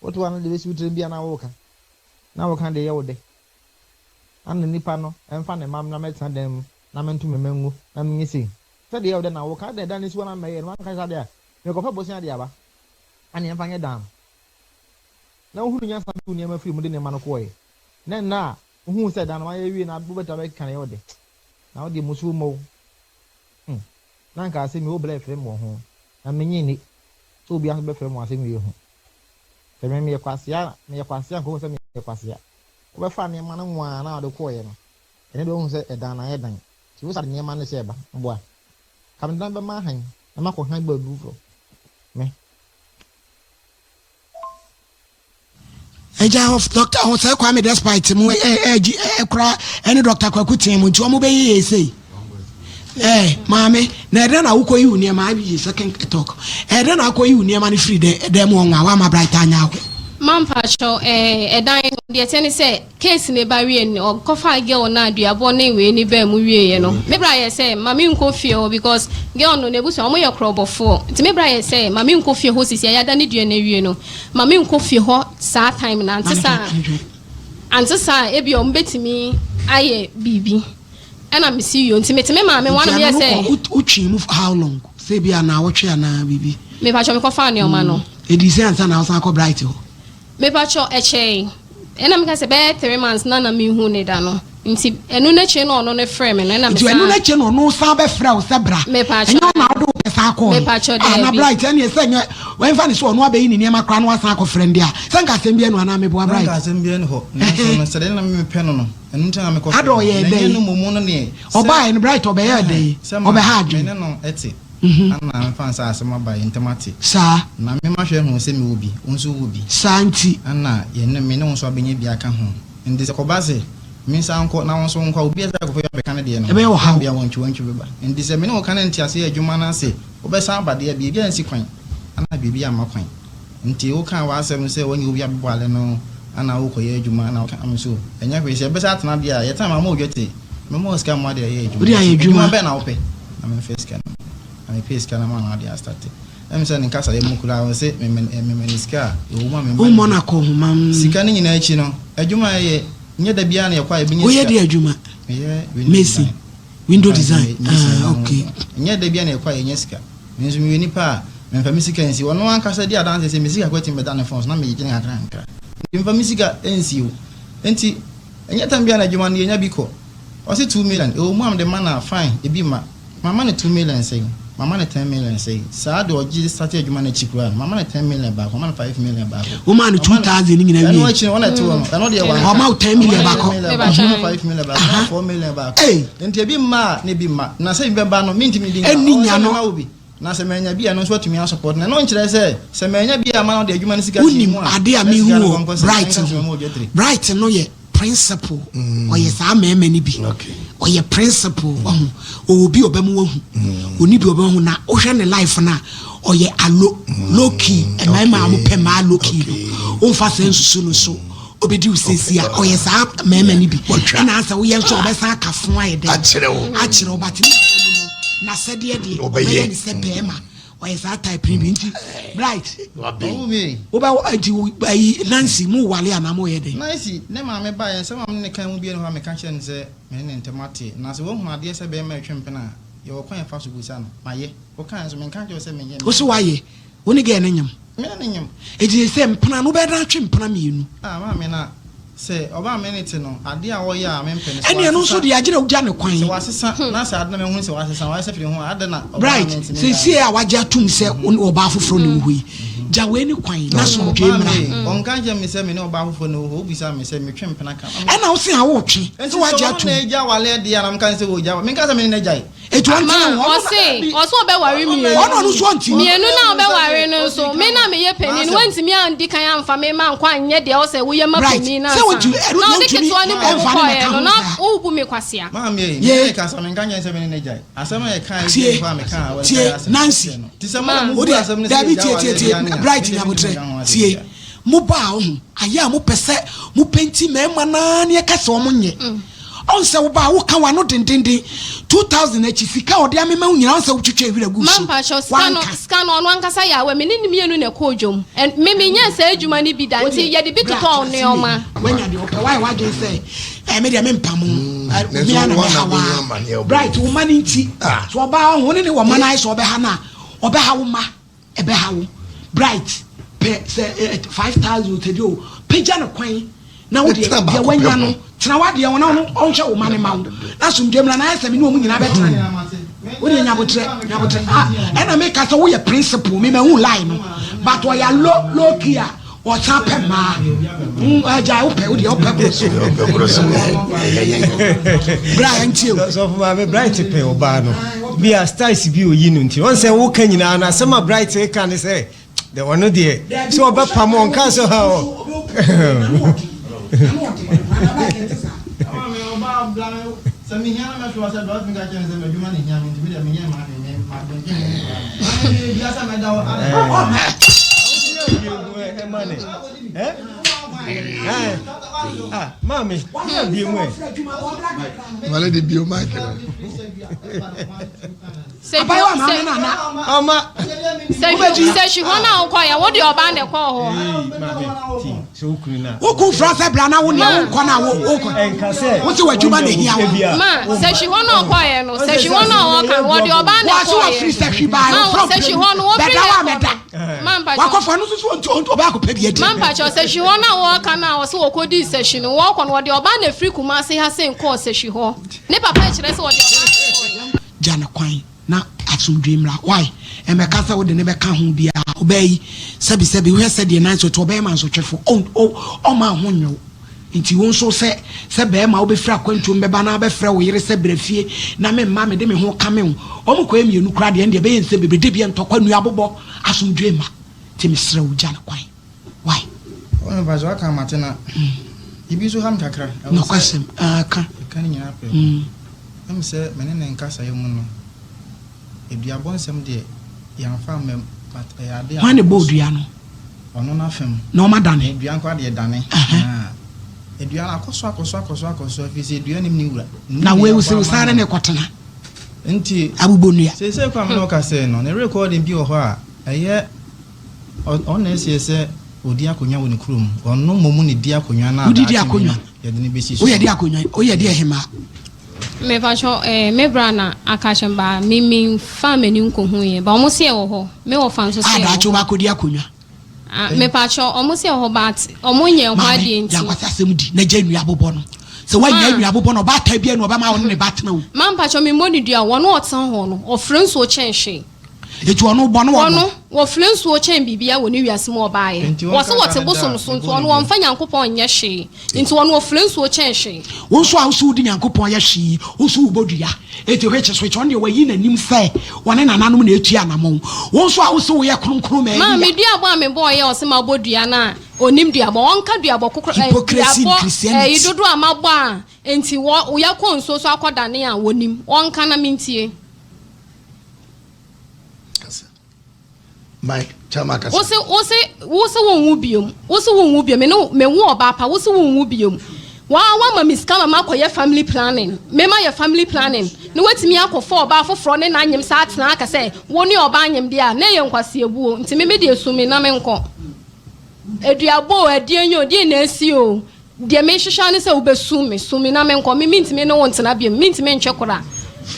Wote hɔ a na deɛ ɛbɛsi wo tirim biara na woreka. Na woreka deɛ ɛyɛ wo dɛ. Ana nipa no mfa ne mma mmra mmɛtena dan mu na mento me mma ngu na menyɛ sei. Sɛ deɛ ɛyɛ wo dɛ na woreka. Adɛn dan no si hɔ na mɛyɛ no woanka saa deɛ a merekɔpɛ bosea de aba. Ɛne ɛmfa nyɛ dan no. Na wohunu nyansa tuu nneɛma firii mu de nneɛma no kɔeɛ. Na ɛnnɛ a wohuu sɛ dan no wɔayɛ awie na wobɛtumi abɛkeka no ɛyɛ wo dɛ. Na wo deɛ mmusuo mmɔ wo. Hmm. Na anka asɛm yi wo blɛ frɛ me wɔ ho, na mennye nni sɛ obiara nso bɛfrɛ me wɔ asɛm wei ho. Sɛ me meyɛ kwasea a, meyɛ kwasea anka wohu sɛ meyɛ kwasea. Wobɛfaa nneɛma no nwaa na wode kɔeɛ no, ɛno deɛ wohu sɛ ɛdan no ayɛ dan. Nti wo sa de nneɛma no sɛ ɛba, mboa. Ka me dan bɛma ahan na makɔ han baabi foforɔ. Me. Agya hɔ Dr. Hosea Kwame Despite mu ɛgye ɛkora ɛne Dr. Kwaku Tee mu nti wɔn bɛyɛ yɛ sei. Eh, maame, na ɛdɛn na wokɔyi wo nneɛma IBJ second talk. Ɛdɛn na wokɔyi wo nneɛma no firi dɛ dɛm mu ɔnwa wama bright anyɛ awɛ. Ma mpakyɛw eh, ɛdan no deɛ ɛteɛ ne sɛ case no ba wie no ɔkɔfaa girl no a duabɔ ne wei no baa mu wieɛ no me bra yɛ sɛ ma me nkɔ fie hɔ because girl no n'abusua wɔn yɛ korɔbɔfoɔ nti me bra yɛ sɛ ma me nkɔ fie hɔ sisi a yɛada ne dua no awie no ma me nkɔ fie hɔ saa time no ante saa ante saa ebia wɔn bɛtumi ayɛ biribi. Ɛna me si yio nti mete me maame ho ana meyɛ sɛ. Nti ɛno no kɔ wo twee mu how long sɛ ebi a naawɔtwe anaa biribi. Mepakyɛw mekɔ faa nneɛma no. Edii sɛn ansa na wosan kɔ Bright hɔ? Mepakyɛw ɛkyɛe ɛna meka sɛ bɛyɛ 3 months na na menhu ne da no nti ɛno n'akyire na ɔno no frɛ me no ɛna Nti mesan. ɛno n'akyire na ɔno san bɛfrɛ wo sɛ bra? Mepakyɛw. Ɛnyɛ wo na wode wo pɛ san kɔɔe? Mepakyɛw Ah na daabi. Bright ɛneɛ sɛ ɛnyɛ wɛnfa ne sɛ ɔno abɛyi ne nneɛma koraa na wasan akɔfrɛ no deɛ a sɛ nka asɛm biara ni hɔ anaa meboa Na Bright? nka asɛm biara ni hɔ nanso no sɛdeɛ na mepɛ no no Ɛno nti na mekɔfrɛɛ Ada no. ɔyɛɛ Na ɛnyɛ dɛn? no mmom no neɛ, sɛ, Ɔbaeɛ no, Bright ɔbɛyɛɛ ɛɛ, dɛn? sɛ ma Ɔbɛhaa me adwene. ne no te, ana memfa no sɛ asɛm aba yɛn ntam ate. Saa. Na me mahwɛ ahunu sɛ mewɔ bi, wo nso wowɔ bi. Saa nti. Ana yɛne, me ne wo nso abɛnya bi aka ho. Enti sɛ ɛkɔba sɛ, mensan nkɔ na wo nso wonkɔ a, obiara sɛ akɔfa bi abɛka ne deɛ no ho, Ɛbɛyɛ ɔhaw. ebia wantwiwantwi bɛba. Enti sɛ me ne wo ka ne nteaseɛ adwuma no ase, wobɛsan aba deɛ a, biribiara nsi kwan, ana biribi amma kwan. Nti wokaa w'asɛm sɛ w'anya obi abɛbɔ ale no ana wokɔyɛ adwuma ana woka me so ɛnyɛ hwee sɛ yɛbɛsa atena deɛ a yɛtena mama wo dwete mema wo sika mmoa de ayɛ adwuma Wode ayɛ nti adwuma adwuma. bɛn na wopɛ na memfa sika no na mepɛɛ sika no maa no ade astate ɛm sɛ ne nkasayɛ mu koraa ɔse mema ne sika a ɛwɔ mu a memma Wommɔ no no bi akɔnhoma. Sika no nyinaa akyi no adwuma a ɛyɛ nyɛ da biara na yɛkɔ a yɛbɛnya Woyɛ sika deɛ adwuma? Meyɛ window Mason. design. Window Mfa design mason ah ho okay. adwuma. Ɛnyɛ da biara na yɛkɔ a yɛnya sika. Me nso meyɛ onipa a memfa me sika nsi. Ɔno ankasa di adanse sɛ me sika koraa tumi bɛda ne fon so na megyegye no nkakrankakra. Nti memfa me sika nsi o. Nti ɛnyɛ tam biara na adwuma no yɛnya bi kɔ. Ɔse 2 million, ɛwɔ mu a mede ma no a fine, ebi mma. Mama no 2 million sɛn? Mama no 10 million sɛn? Saa deɛ ɔgye starte adwuma no akyi koraa no, mama no 10 million baako, mama no 5 million baako. Womaa no Mama two no thousand ne nyinaa ɛno wie. akyi no wɔn na ɛte hɔ no, ɛno deɛ wanka. Ɔma wo 10 million Ɔma no baako. 10 million baako, ɔma no 5 million baako, ɔma no 4 million baako. Ei. Nti ebi mma a na ebi mma. Na sɛ ebi bɛba no, mentumi ndi nka. Ɛnni Ɔwɔ nya sɛ no. mema wo bi. Na sɛ manya bi a, ɛno nso atumi asɔpɔto no. Ɛno nkyerɛ sɛ, sɛ manya bi a ama no de adwuma no sika sii Wonim mu a, ade a na mehu sika no wɔ kɔnkɔ sɛ, Bright ɛnka sɛ ho? mema wo dwetire. Bright no yɛ principle. Ɔyɛ saa mmarima no bi. Ɔyɛ principle. Wahu? Ɔwɔ bi a ɔbɛma wahu. Ɔnni bi a ɔbɛma wahu. Na wohwɛ ne life no a, ɔyɛ alo, low key. Mmarima a wɔpɛ mmaa low key no, womfa saa nsusu no so. Ɔbɛdi wo seesei a, ɔyɛ saa mmarima no bi. Ɛna asɛ woyɛ nso a, ɔbɛsan aka fo ayɛ dɛn? Akyerɛ wo. Akyerɛ wo. But ne nyinaa mu no, n'asɛdeɛ deɛ, ɔbɛyɛ ne sɛ barima. Ɔyɛ saa type no bi nti Bright wobɛ nti ayi Nancy mo wale anaa mo yɛ dɛn? Nancy ne maame baeɛ nsɛm a me ne no kae mu biara nni hɔ a meka kyerɛɛ no sɛ me ne ne ntam ate. Na sɛ wahunu adeɛ sɛ barima retwe mpena a, yɛwɔ kwan a yɛfa so bisa no. Mayɛ. Wokaeɛ nso menka nkyerɛ wo sɛ menyɛ. Wo se woayɛ? Wo ne girl no nyem? Me ne no nyem. Enti seesei mpena no wobɛyɛ dɛn atwe mpena mienu? Ah maame na sɛ ɔbaa me ne te no adeɛ a ɔyɛ a mempɛ no sɛ Ɛne ɛno nso wasesa deɛ agyina wogya no kwan. sɛ wasesa na sɛ ade na mehu sɛ wasesa wayɛ sɛ firi ho a adɛn na ɔbaa Bright me nti me seesei gyae a wagye atom sɛ wo ne ɔbaa foforɔ na ɛwɔ hɔ yi gya wei ne kwan na asomdwoe Maame mmra. ɔnka nkyerɛ me sɛ me ne ɔbaa foforɔ na ɛwɔ hɔ wobisa me sɛ metwe mpena ka Ɛna wo se a wotwe Nti sɛ sɛ wagye ɔno atom. na agya waleɛ deɛ a na meka ne sɛ ɔgya wa menka sɛ me ne no agyae. Eti ɔnte Ma ne ho. ɔse ɔse ɔbɛware mmienu. Ɔno ɔno nso ɔnte. Mmienu no a ɔbɛware no nso, me na meyɛ panin no, woantumi andi kan amfa me ma ankɔ anyɛ deɛ ɔsɛ woyɛ ma panin no ansa. Na ɔde ketewa no mmom kɔeɛ no, na worebu me kwasea. Ye. Tie, tie, Nancy. Wo deɛ, dabi tie, tie, tie, Bright Nyabotrɛ, tie. Mo baa wo ho, ayɛ a mopɛ sɛ mo penti mmarima no ara ne ɛka sɛ wɔn nyɛ. Ɔn sɛ wo ba a woka w'ano dendenden 2000 akyi sika a ɔde amema wo nyinaa ɔn sɛ wotwitwa wira guu Ma so mpakyɛw sika no wanka. sika no ɔno ankasa yɛ awɛ me ne no mienu na ɛkɔɔ dwom ɛn me me nyɛɛ saa adwuma no bi da Wo nti deɛ yɛde bi bra totɔɔ tena ase nnoɔma. yie wanya deɛ ɔpɛ wayɛ w'adwene sɛ ɛɛ me deɛ me mpamo wo me Nanso ara na wo na mɛha wo wobɛnya ara amaneɛ wobɛnya. Bright wo mma no nti Ah. sɛ ɔbaa ɔho wo ne ne wɔ mma no ayɛ sɛ ɔbɛha no a ɔbɛha wo mma ɛbɛha wo Bright pɛ sɛ eh, 5000 otadi o pagya no kwan na wo deɛ deɛ wanya no tena w'adeɛ ho na ɔno ɔnhwɛ wo ma ne ma wo na asomdwe mmra na ayɛ sɛ me ne wɔn nyinaa bɛtena wo deɛ nyabotrɛ nyabotrɛ ah ɛna meka sɛ woyɛ principle me mahu lie no but ɔyɛ low low key a ɔsan pɛ mmaa mm agya wopɛ wo deɛ wopɛ boro so wopɛ boro so bra ɛntie o sɔfo maame bright pɛ ɔbaa no bi a styles bi oyi no nti wɔn sɛ woka nyinaa no asɛm a bright ka ne sɛ de ɔno deɛ sɛ ɔbɛpam ɔnka sɛ ha ɔ Sɛ mehia na mɛfrɛ wo sɛ bra wotumi ka kyerɛ me sɛ m'adwuma na ehia me nti me deɛ menyɛ m'adwene me madwendwen ho koraa no. Maame meyɛ dua sɛ mɛda wo adɛn. Maame, bie mu ɛ. Wale de bio mic no. Abayewa maame no ana? Ɔma. Sɛ hwi hɔ na wokɔ yɛ wo de ɔbaa na ɛkɔɔ hɔ. Wo kun frɛ sɛ bra na wo nea wo nkɔ na wo wokɔ. Wo se w'adwuma na ehia wo. Ma sɛ hwi hɔ na ɔkɔɛ no sɛ hwi hɔ na ɔka no wɔde ɔbaa na Wɔse ɛkɔɔyɛ. wɔfiri sɛ hwi baa Ma wɔfrɛ sɛ hwi hɔ no wɔfiri bɛda na wo a ɛkɔ mɛda. no. Ma mpakyɛ. Wakɔfa no nso so ɔntu ɔbɛ akɔpɛ bi adi. Ma mpakyɛ sɛ hwi hɔ na wɔka no a wɔse wɔkɔdii sɛ hwi no wɔkɔ no wɔde ɔbaa na ɛfiri Kumase ha sei kɔɔ sɛ hwi hɔ. Ne papa kyerɛ sɛ wɔde ɔbaa na ɛkɔɔyɛ. Gya no kwan na asomdwoe mmra. Why? Ɛmmɛka sɛ wode no bɛka ho biara. Ɔbaa yi, sɛbisɛbi, wohwɛ sɛdeɛ nan so te, ɔbɛyɛ mansotwefo. Ɔn, ɔ, ɔmma wo ho nnye wo. Nti wo nso sɛ, sɛ barima wobɛfiri akwantuo mu bɛba na wabɛfrɛ wo yere sɛ bra fie na me mma mede me ho kame wo. Wɔn kɔyɛ mmienu koraa deɛ, ɛndeɛ ɛbɛyɛ nsɛm bebree. Da biara ntɔkwa, nnuabobɔ, asomdwoe mma. Nti mesrɛ wo, gya no kwan. Why? Oh, no, Pastor, waka mate na ebi nso ha me kakra. Ɛwɔ sɛ Nokwasɛm, ah, ka. Ɛka ne nyinaa pɛ. Ɛm sɛ me ne ne nkasaeɛ mu no, aduabɔ nsɛm deɛ yɛamfa amma mu, but ɛyɛ ade a Hwan na ɛbɔɔ dua no? Ɔno n'afam. Na ɔma dane? Dua nko adeɛ dane. Ɛhɛn. Dua no akɔ so akɔ so akɔ so akɔ so afei sɛ dua nim ne wura. Na wei wo sɛ wo saa ne ne kɔtena. Nti, Abobɔ nnua. seesei koraa me ne wo kasa yi no, ne recording bi wɔ hɔ a ɛyɛ Ɔno na ɛseɛ sɛ ɔdi akonnwa wɔ ne kurom. Ɔno mmom na ɛdi akonnwa no a Wodidi daakye bi akonnwa. no yɛde no bɛsi so. Woyɛ de akonnwa, woyɛ de ɛhemaa. Mepakyɛw eh, me bra na aka akyerɛ me ba me me nfaa m'ani nkohu yɛ ba ɔmo se ɛwɔ hɔ me wɔfa nso se A ɛwɔ daakye hɔ wobɛakɔdi akonnwa. ah mepakyɛw ɔmo se ɛwɔ hɔ but ɔmo nyɛ ho Maame, adeɛ gya nti. nkwasi asɛm di na gya nnua bobɔ no. Sɛ woannya Ma. nnua bobɔ no, ɔbaatan biara ni ɔbɛma wo ne ne ba atena o. Ma mpakyɛw me mmɔ ne dua o, ɔno ɔtena hɔ no ɔfrɛ nsuo kyɛn hwee. Eti ɔno bɔ no Ɔno, ɔno. wɔfrɛ nsuo kyɛn biribiara wɔ ne wiase mu ɔbaeɛ. Enti Wɔse wɔnka wɔte da ne da bosom a so nti mebɔɔ ɔno ne dua. ɔmfa Nyankopɔn nyɛ hwee. Nti ɔno ɔfrɛ nsuo kyɛn hwee. Wo nso a wose wode Nyankopɔn yɛ hwee yi, wo nso wobɔ dua. Enti hwekye so hwekye, ɔno deɛ wayi n'anim sɛ ɔne nananom na ɛretu anamɔn. Wo nso a wose woyɛ kronkron ma Maa Elia. me duabɔ a mebɔeɛ a ɔse mabɔ dua no a ɔnnim duabɔ. Ɔnka duabɔ kokro eh, Hypocrisy in duabɔ Christianity. eh, dodoɔ a mabɔ a enti wɔ, yɛkɔ nsuo so akɔdane a wɔnim. Ɔnka na mentie. Kasa. Mike, Chama kasa. Wose wose wose wonwu biom. Wose wonwu biom. Me ne me wo ɔbaa pa. Wose wonwu biom. Wa wama me sika ma makɔyɛ family planning. Me ma yɛ family planning. Na watumi akɔfa ɔbaa foforɔ ne n'anyem saa atena aka sɛ wo ne ɔbaa anyem deɛ a na ɛyɛ nkwaseabuo. Nti me me deɛ su me na menkɔ. Aduabɔ o, ɛdeɛn o, deɛn na asi o. Deɛ mehwehwɛ ara ne sɛ wobɛsum me, sum me na menkɔ. Me, mentumi ne wo ntena bio, mentumi ntwe kora.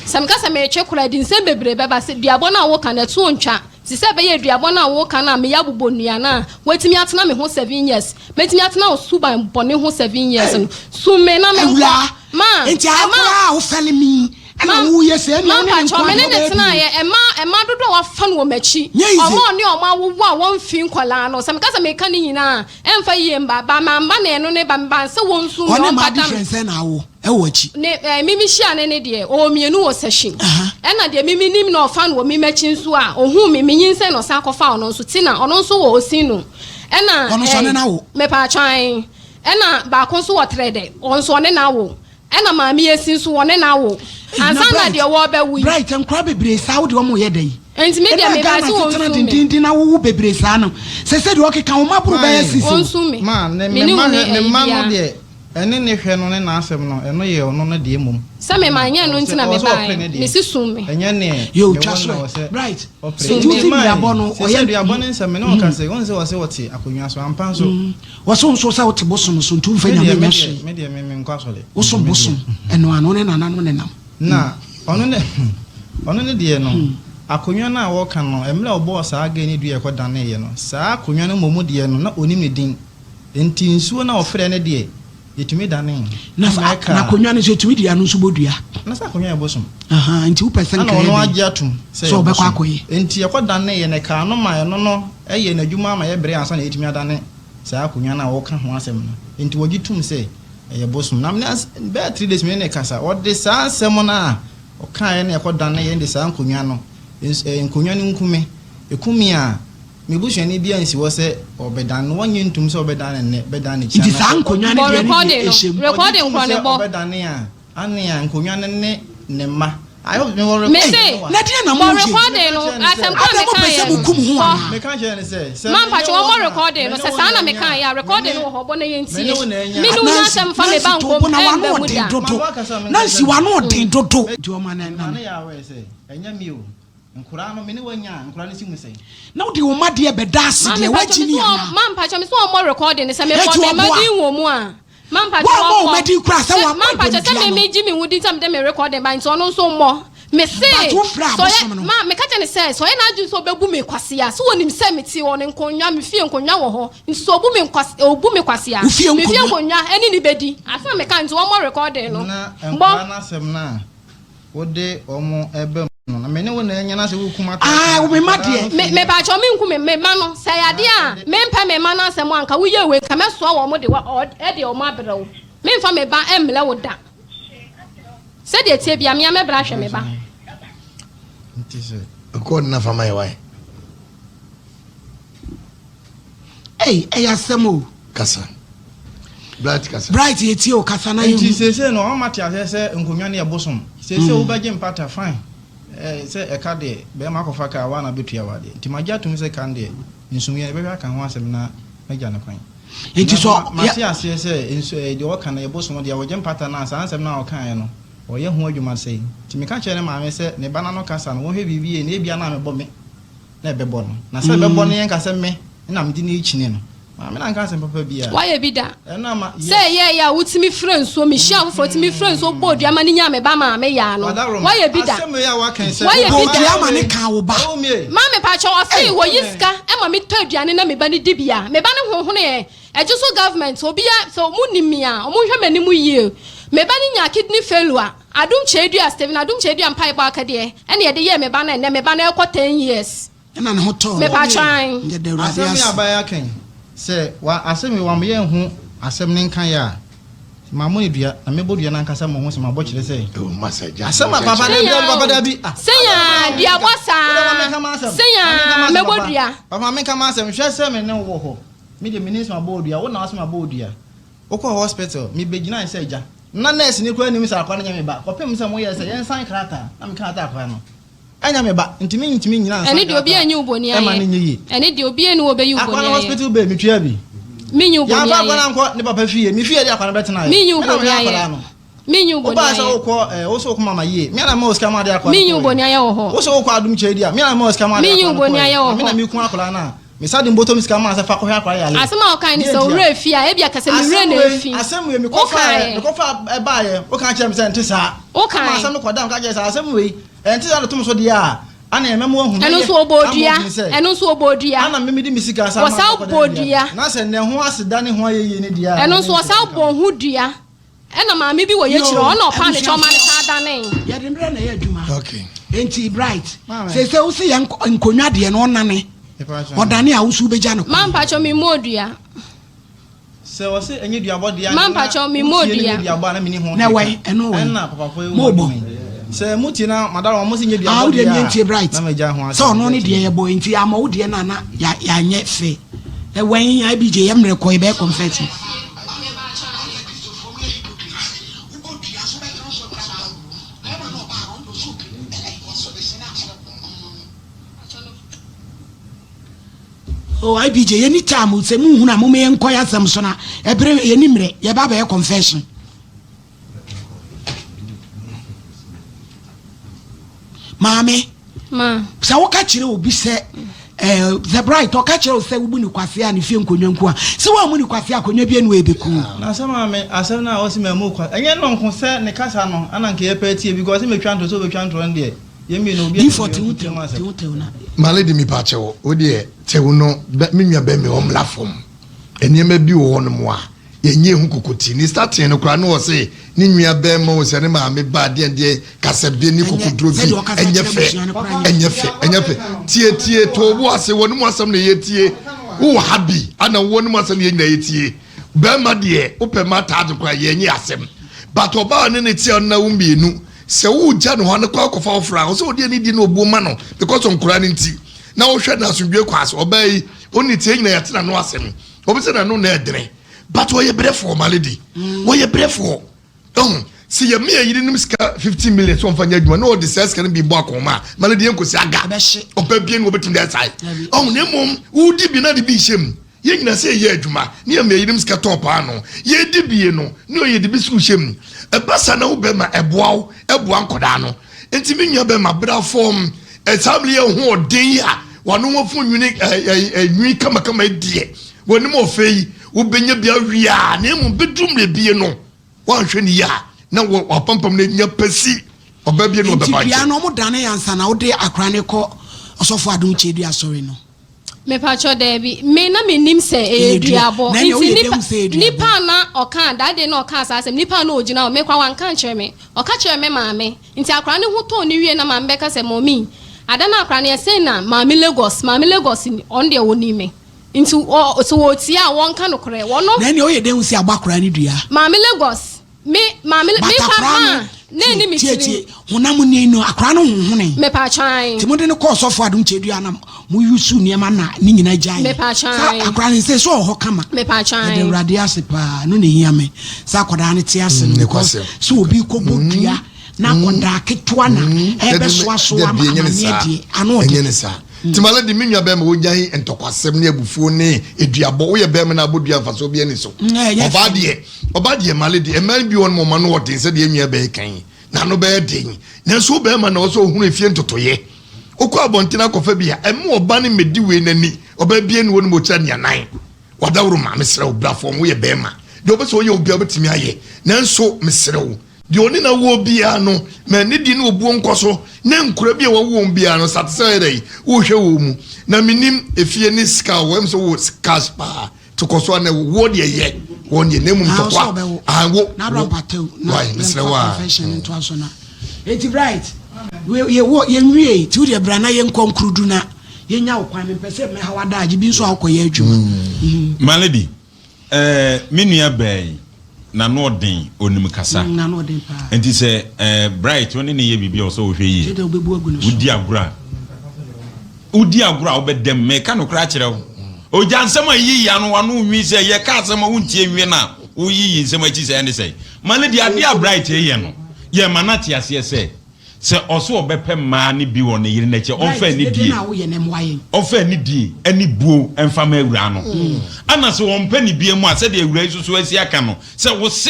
Sɛ meka sɛ meretwe kora a, ɛde nsɛm bebree bɛba. Sɛ duabɔ no a woka no, ɛtoɔ ntwa. Te sɛ ɛbɛyɛ aduabɔ no a woka no a meyɛ abobɔ nnua no a, woatumi atena me ho seven years. Mɛtumi atena wo suban bɔne ho seven years no. Sum me na menkɔ. Awuraa, Ma, enti aha ɛma. koraa a wofɛle me yi, ɛna Ma, woyɛ sei, ɛnea ma wo ne ne mpakyɛw, nkoa me deɛ ne ne wobɛyɛ bio. tenaeɛ, ɛma, ɛma dodoɔ a wafa no wɔ m'akyi. Nyɛ easy. Wɔn a ɔne wɔn awowo a wɔmfii nkwadaa no, sɛ meka sɛ mereka ne nyinaa a, Ɛmfa yie mba, ba mamba na ɛno ne ba, meba nsɛ wɔn nsu me Ɔne mmaa ɔmpata me. difference sɛn na awo ɛwɔ akyi? Ne eh, me me hyia ne ne deɛ, ɔwɔ mienu wɔ sɛhyin. Ɛna deɛ me me nim na ɔfa no wɔ me m'akyi nso a, ohuu me, me nyinsɛn na ɔsan kɔfa ɔno nso, Tina, ɔno nso wɔ osin no. Ɛna Ɔno nso eh, ɔne no awo? Mepatwɔ ae. Ɛna baako nso wɔ Trɛdɛ, ɔno nso ɔne no awo. Ɛna maame esi nso wɔne no awo. Ei, na Ansa na Bright, deɛ wɔrebɛwo yi. Bright, nkwadaa bebree saa wode wɔn reyɛ dɛn? Nti me deɛ Ɛna mebae Ghana sɛ asetena wɔnsu me. dendenden na wowo bebree saa no, sɛsɛ deɛ ɔkeka wo mma boro bɛyɛ Mae, sisi o. Wɔnsu me. ma, ne, Me me ne wo mma nni hwɛ, ne ayi mma no biara. deɛ, ɛne ne hwɛ no ne n'asɛm no, ɛno yɛ ɔno no deɛ mmom. Sɛ me ma nyɛ Ɛwɔ no sɛ, nti na ɛwɔ me sɛ ɔpere baeɛ. ne deɛ. Mese sum me. Ɛnyɛ neɛ Yo, mewɔ twa no so na ɛ. ɛwɔ sɛ Bright, ɔpere. Sum nti me. wosi Nti mae, duabɔ no, seesei ɔyɛ duabɔ ne nsɛm, me ne wo kasa yi, wohu sɛ ɔse ɔte akonnwa so, ampa nso. Wɔse wo nso sɛ wote bosom so nti womfa Me Nyame deɛ, me nyɛ deɛ, hwee. me deɛ, me menkɔ asɔre. Wosom Me deɛ. bosom, ɛno ano ne nananom nenam. Na ɔno ne, ɔno ne deɛ no, akonnwa no a wɔka no, mmerɛ a ɔbɔɔ saa girl no dua a ɛkɔdaneeɛ no, saa akonnwa no mmom deɛ no, na ɔnim ne din. Enti nsuo no a ɔfrɛɛ no deɛ, yɛtumi danee. Na Ama sa, ɛkaa. na akonnwa no nso yɛtumi de ano nso bɔ dua. Na sɛ akonnwa yɛ bosom. Ahaa, nti wopɛ sɛ Ɛna nka ɛyɛ ɔno dɛn? agye atom sɛ Sɛ ɛyɛ ɔbɛkɔ bosom. akɔyɛ. Enti ɛkɔdaneeɛ no, ɛkaa no ma ɛno no yɛɛ n'adwuma ama yɛbrɛɛ ansa na yɛatumi adane saa akonnwa no a wɔka ho asɛm no. Enti wɔgye tom sɛ ɛyɛ bosom. Na me bɛyɛ 3 days me ne no kasa, ɔde saa nsɛm no a ɔkaeɛ no a ɛkɔdaneeɛ no de saa nkonnwa no, ns, ɛɛ, nkonnwa no nku me. Ɛku me a, me busuani biara nsi hɔ sɛ ɔbɛdan no. Wɔnnye ntom sɛ ɔbɛdan no nnɛ, bɛdan no Nti kyina. saa Anaasɛ nkonnwa no Bɔ deɛ ne deɛ recording no, ɛhyɛ mu. ɔgye recording tom korɔ sɛ no bɔ. ɔbɛdane a. Ane a nkonnwa no ne ne mma. I hope me wɔ Me recording se, no wɔ ha. Na deɛ na bɔ mo yɛ? recording no, Meka kyerɛ no sɛ. asɛm ko a Adɛn mo pɛ mekaeɛ sɛ no, mo kum ho bɔ. anaa? Meka kyerɛ no sɛ, sɛ Ma me ne mpakyɛ wo wɔmmɔ na, recording me no, ne sɛ wo saa na na anya, mekaeɛ a, me recording ne, no wɔ hɔ, bɔ na me ne yɛntie. wo na anya. Me ne wo nya Nancy, asɛm mfa me Nancy ba to nkom, bo na w'ano ɛmba mu ɔden da. dodo. Mabɔ akasa menka Nancy kyerɛ no. w'ano ɔden dodo. Nti ɔma no Mema no ɛnane. yɛ aware sɛ, ɛnyɛ me o, nkoraa no, me ne wo anya a, nkoraa no si mu sɛn? Na wode wo mma deɛ bɛda ase Ma deɛ, mepakyɛ woagye me ni sɛ wɔn, anaa? ma mpakyɛ me sɛ wɔmmɔ recording no, sɛ mebɔ Enti me mma ɔboa. din wɔ mu a. Ma mpakyɛ Woammɔ wo wɔmmɔ. mma din koraa sɛ Sɛ woabɔ ma mpakyɛ sɛ dua me no. megye me ho di sɛ mede me recording ba nti ɔno nso mmɔ. Me se But wofrɛ sɛ ɔyɛ abosom no. ma meka kyerɛ no sɛ sɛ ɔyɛ n'adwene sɛ ɔbɛbu me kwasea sɛ ɔnim sɛ mete wɔ ne nkonnwa me fie nkonnwa wɔ hɔ nti sɛ ɔbu me nkwase ɔbu me kwasea Wo fie me fie nkonnwa. nkonnwa ɛne ne bɛdi asɛm a meka nti wɔmmɔ recording no Na bɔ. nkoraa no asɛm no a wode wɔn reba mu no, na me ne wo na anya na sɛ worekum aka Ah, a, wo me mma nkwadaa deɛ. no Me firi mepakyɛw menku me me mma no sɛ ɛyɛ adeɛ a mempɛ me mma no asɛm a nka woyɛ wei nka mɛsoa wɔn de wa ɔ ɛde wɔn abrɛ wo memfa me ba mmrɛ wo da sɛdeɛ ɛteɛ biara me ara mɛbrɛ ahwɛ me ba. Nti sɛ. Record na fa ma yɛ wae. Ei ɛyɛ asɛm o. Kasa. Bright kasa. Bright yɛtie o kasa na yɛhu. Nti seesei no ɔma te aseɛ sɛ nkonnwa no yɛ bosom. Seesei wobɛgye mpata fine eh, sɛ ɛka deɛ bɛrima akɔfa kaa woa na bɛtua w'adeɛ. Nti magye atom sɛ ka no deɛ nsumiiɛ no yɛbɛhwɛ aka ho asɛm na magya no kwan. Nti Na sɛ mate aseɛ sɛ nsu eh, deɛ ɔka no yɛ bosom deɛ ɔgye mpata no a saa nsɛm no a ɔkaeɛ no ɔyɛ ho adwuma sɛi. Nti meka kyerɛɛ ne maame sɛ ne ba no ano kasa no wɔnhwɛ biribi yie na ebia na mebɔ me na ɛbɛbɔ no. Na sɛ ɛbɛbɔ no yɛnka sɛ me na mede no rekyini no. Maame no anka asɛm papa biara. Woayɛ bi da? Ɛno ama, Sɛ yes. ɛyɛɛyɛ a wotumi frɛ nsuo, mehyia afoforɔ tumi frɛ nsuo bɔ dua ma no nyaa me ba maa me yaa no. Wadaworo Woayɛ bi da? Asɛm wei a woaka yi sɛ Woayɛ bi Bɔ da? dua ma ne kaa wo ba. Ɛwɔ mu ei. Maame pakyɛ ɔse Ei. wɔyi sika ma me tɔ aduane na me ba no di bi a, me ba no honhono ɛ. Ɛgye so government obia sɛ ɔmo nim me a ɔmo nhwɛ m'anim yie. Me ba no nyaa kidney failure. Adom Kyerɛdua Stephen Adom Kyerɛdua mpaebɔ akadeɛ ɛna yɛde yɛɛ me ba no ɛnɛ me ba no ɛkɔ 10 years. Ɛna ne ho tɔɔ no. Mepakyɛ ae. Yɛda Awurade Asɛm yi ase. a aban aka yi, sɛ wa asɛm yi wama yɛanhu asɛm no nkaeɛ a, mammɔ no dua, na mɛbɔ dua no ankasa ma wɔahu sɛ mabɔ kyerɛ sɛ. Oh, masa gya. Asɛm a papa dabi dabi papa dabi. Ah, Sɛn a duabɔ saa. Sɛn a mɛbɔ dua. Papa ma menka m'asɛm, hwɛ sɛ me ne wo wɔ hɔ. Me deɛ menim sɛ mabɔ wo dua, wo na wo sɛ mabɔ wo dua. Wokɔɔ hospital, mebɛgyinae sɛ agya. Ná nɛɛseni koraa nnim sɛ akoa no nyɛ me ba, kɔpem sɛ moyɛɛ sɛ yɛnsan krataa, na mekaa sɛ akoa no nyɛ me ba, nti mentumi nnyina nsan Ɛne deɛ obiara krataa nyi wo bɔne ɛma ayɛ. no nyɛ yie. Ɛne deɛ obiara nni hɔ ɔbɛyi wo Akoa bɔne no ayɛ. hospital bill metua bi. Menyi wo bɔne Yɛamfa akoa ayɛ. no ankɔ ne papa fie, me fie de akoa no bɛtenaeɛ. Menyi wo Me na bɔne mehwɛ ayɛ. akwadaa no. Menyi wo bɔne Wobaa sɛ ayɛ. wokɔ eh, wo sɛ wokɔ mama yie, me na mema wo sika ma ade akoa no Menyi wo kɔeɛ. bɔne ayɛ wɔ hɔ. Wo sɛ wokɔ adom kyɛ di a, me na mema wo sika ma ade Menyi akoa wo no bɔne kɔeɛ. ayɛ wɔ Na me na hɔ. meku akwadaa no a, me sa de mbɔtɔm sika maa sɛ fa kɔhwɛ akwadaa yare. Asɛm a wokae ne Deɛ sɛ wo ntia? werɛ afi a, ebia ka sɛ me werɛ Asɛm na wei, afi. asɛm wei, mekɔfaeɛ, Wokae. mekɔfa ɛbaeɛ, woka kyerɛ me sɛ ɛnte saa. Wokae. Ama asɛm no kɔda, meka kyerɛ sɛ asɛm wei, ɛnte saa na tom so deɛ a, ana ɛmɛ mo ahu, Ɛno mɛyɛ nso wɔbɔɔ ama dua. woahunu sɛ, Ɛno nso wɔbɔɔ dua. ana me mede me sika sa ma Wɔsan akɔda bɔɔ dua. dua. Na sɛ nɛ ho aseda ne ho ayɛyie ne deɛ a, Ɛno ɛno nso nso wɔsan ɛnka bɔɔ ho. ho dua. Ɛna maame bi wɔ yɛn akyiri hɔ, ɔna ɔpaa ne kyɛw ma ne san danee. Yɛde mmerɛ na ɛyɛ adwuma. Okay. Enti Bright, seesei wo se yɛn nkonnwa deɛ no ɔnane. Ɔdane a wo nso wobɛgya no kwan. Ma mpakyɛw me mmɔ dua. Sɛ ɔse ɛnyɛ duabɔ deɛ a Ma na mpakyɛw me mmɔ wotie no dua. nyɛ duabɔ a na menni ho Na hwee ɛwɛn, ka. ɛno wɛn. Ɛna papafoɔ yi Mo wɔ bɔ. adwuma yi. Sɛ motie na madam wɔn se nyɛ Ah, duabɔ wo deɛ deɛ mie ntie a Bright. na magya ho Sɛ asɛm ɔno de ne akyerɛ deɛ mo. yɛbɔ nti ama wo deɛ no a na yɛanyɛ fɛ. Ɛwɛn, IBJ yɛ mmerɛ kɔ yɛbɛyɛ confetti. Oh, IBJ, yɛni time sɛ muhunu a moma yɛnkɔ yɛ asɛm so na ɛbere yɛni mmerɛ yɛba bɛyɛ confession. Maame, sɛ woka kyerɛ obi sɛ eh, the bright ɔka kyerɛ wo sɛ wobu ne kwasea a ne fie nkonnwa nku a sɛ woammu ne kwasea akonnwa bi anu ɛbɛku. Na sɛ maame asɛm no a ɔsi mamu kwa ɛnyɛ no nko sɛ ne kasa no ana nka yɛpɛ tie because mɛtwa ntorɔ sɛ wobɛtwa ntorɔ no deɛ yɛn mmienu obi D4 te wo tew te wo tew na. My lady me pa kyɛw wo deɛ tew no me nua bɛ me ɔmmla fam nneɛma bi wɔ hɔ nom a Yɛnyɛɛ ho kokotii. Ne starting no koraa na ɔse ne nua bɛɛma o sɛ ne maame ba deɛn deɛn kasabie ne kokoduro bi ɛnyɛ fɛ ɛnyɛ fɛ ɛnyɛ fɛ tie tie too bo ase wɔn mu asɛm na yɛtie wowɔ ha bi ana wɔn mu asɛm na yɛn nyinaa yɛtie bɛɛma deɛ wopɛ ma ataade koraa yɛnyɛ asɛm but ɔbaa ne ne tia no na wo mmienu sɛ wogya ne hɔ no kɔ akɔfa wofra a ɔsɛ ɔde ani di na obuo ma no because nkoraa no nti na wohwɛ no asomdwe kɔ ase ɔbaa yi ɔne tie nyinaa yɛtena no asɛm Obi sɛ n'ano na ɛdene but ɔyɛ brɛfoɔ my lady mm. wɔyɛ brɛfoɔ ɛho. Sɛ yɛma yɛn yerenom sika 15 million sɛ wɔmfa nyɛ adwuma na wɔde saa sika no bi bɔ akɔnma a, ma no deɛ nkɔsi aga. Ɔba bie no wɔbɛtumi de asae. Ɔho na mmom wodi bi na de bi hyɛ mu. Yɛn nyinaa sɛ yɛyɛ adwuma ne yɛma yɛn yerenom sika tɔn paano. Yɛdi bie no ne yɛde bi sukuu hyɛ mu. Ɛba saa na wo bɛma ɛboa wo, ɛboa nkɔdaa no. Nti me nua bɛma bra fam. Saa bere yɛ ho ɔden yi a wano ho fo nwini nwini kamakama deɛ w'anim ɔfɛ yi wobɛnya bi awie a na mmom bɛduru mmerɛ bie no Woanhwɛ no yie a, na w'apampam no anya pasi. Ɔbaa bi ne ɔbɛba Nti dua nkyɛn. no ɔmo dane ansa na wode akora no kɔ Ɔsɔfo Adom Kyedua asɔre no? Mepakyɛw daabi, me na mennim sɛ ɛyɛ Ɛyɛ dua. duabɔ. Na ɛneɛ Nti woyɛ dɛn nipa hu sɛ ɛyɛ duabɔ? nipa a na ɔkaa that day na ɔkaa saa asɛm nipa a na ɔgyina hɔ me koraa wanka ankyerɛ me. Ɔka kyerɛɛ me maame. Nti akora no ho tɔɔ no wie na maame bɛka sɛ mummy ada no akora no yɛsɛn na maame Lagos maame Lagos ɔno deɛ ɔnim me. Nti wɔ sɛ wɔretie a wɔnka nokorɛ. Wɔno. Na ɛneɛ woyɛ dɛn hu sɛ abɔ akoraa no dua? Maame Lagos, me maame But me fa akoraa maa no, na ɛni me tie tirim. tie, honam ni no, akoraa no honhonee. Mepatwa ae. Nti mode no kɔɔ sɔfo Adom Kyedua na mo use nneɛma na ne nyinaa gyaeɛ. Mepatwa Sɛ ae. akoraa no nsɛ sɛ ɔwɔ hɔ kama. Mepatwa Yɛda ae. Awurade ase paa, ɛno na ɛhia me sɛ akwadaa no te ase no because Nokwasɛm. sɛ obi kɔbɔ dua na akwadaa ketewa na ɛbɛsoasoa Dabi, ɛnyɛ ne amaneɛ saa. deɛ, ano ɔden. Ɛnyɛ ne saa. Nti ma lady me nua bɛrima wonyae ntɔkwasɛm ne abufuo ne eduabɔ woyɛ bɛrima na abɔ dua mfasoɔ bi ani so ɔbaa deɛ ɔbaa deɛ ma lady mmaa bi wɔn mo ɔma no ɔden sɛ deɛ nua bɛyɛ kan yi na ano bɛyɛ den nanso wo bɛrima na ɔsɛ ohunu efie ntotoyɛ okɔ abɔnten akɔfa bi a ɛmo ɔba ne mmedi wei n'ani ɔbaa bie ne wɔn mu ɔkyerɛ nea nan wadaworo ma mesrɛ wo bra fam woyɛ bɛrima deɛ ɔbɛsɛ ɔyɛ obi a wobɛtumi ayɛ nanso mesrɛ wo Deɛ ɔne no awoɔ biara no, ma anidie ne obuo nkɔ so, ne nkora bi a wawo wɔn biara no, sate sɛ ɔyɛ dɛn, wohwɛ wɔn mu. Na menim efie ne sika a wɔyɛ sɛ wowɔ cash paa, te kɔ so a na woɔ deɛ yɛ wɔn deɛ, na mmom Ah, ɔsɛ ntɔkwa, ɔbɛwo. ah, wo, Na abra wo, mpataw na why, mesrɛ yɛmfa wo a. confession no ntoa so na. Eti Bright, we yɛ wɔ yɛnwie ti wo deɛ bra na yɛnkɔ nkurudu na yɛnya wo kwan mempɛ sɛ mɛha w'adaagye bi nso a wokɔyɛ adwuma. Mm. My lady, Eh, me nua baa yi, n'ano ɔden, onim kasa. Mm, n'ano ɔden paa. Nti sɛ eh, Bright, wo ne ne yɛ biribi a ɔsɛ wohwɛ yie. Sɛ wobɛbu agu ne so. Wodi agorɔ a, wodi agorɔ a wobɛdɛm. Meka nokorɛ akyerɛ wo. Ogya nsɛm a yiyi ano wano nwi sɛ yɛka asɛm a wontie nwie no a woyiyi nsɛm akyi sɛ ɛne sɛ. Ma no deɛ adeɛ a Bright yɛ no, yɛma no ate aseɛ sɛ Sɛ ɔse ɔbɛpɛ mmaa no bi wɔ ne yere no akyi a, ɔmfa anidie, ɔmfa anidie ne buo mfa ma awuraa no. Ɛna sɛ ɔmpɛ ne bie mu a, sɛdeɛ awuraa yi soso asi aka no, sɛ wose,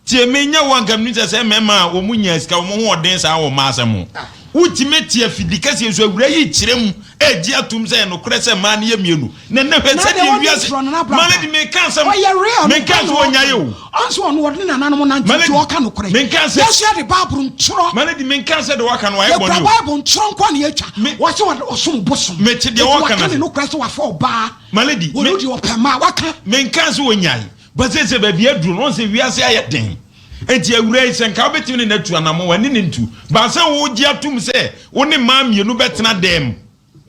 tie me, nyɛ wo anka menim sɛ sɛ mmarima a wɔn nyaa sika, wɔn ho ɔden saa wɔ mmaa asɛm ho. Wotumi te afidi kɛseɛ nso awuraa yi kyerɛ mu regye atom sɛ ɛyɛ nokorɛ sɛ mmaa no yɛ mmienu. Na nnɛ hwɛ sɛdeɛ wiase, mmaa no de meka asɛm, menka sɛ wɔnyae o. Ɔnso ɔno ɔde ne nananom nante nti ɔka nokorɛ. Yɛn nso yɛde Bible ntorɔ. Malady, menka sɛ deɛ waka no wayɛ bɔne o. Yɛkura Bible ntorɔ nko na yɛtwa. Wɔse ɔsom bosom. Mete deɛ wɔka no ase. Nti waka ne nokorɛ sɛ wafa ɔbaa. Malady, Ɔno deɛ ɔpɛ mmaa, waka. Menka sɛ ɔnyae. But seesei baabi aduru no, wɔn sɛ wiase ayɛ den. Nti awuraa yi, sɛ nka wobɛtumi ne no atu anammɔn, w'ani ne ntu. But sɛ wogye atom sɛ wo ne mmaa mmienu bɛtena dan mu.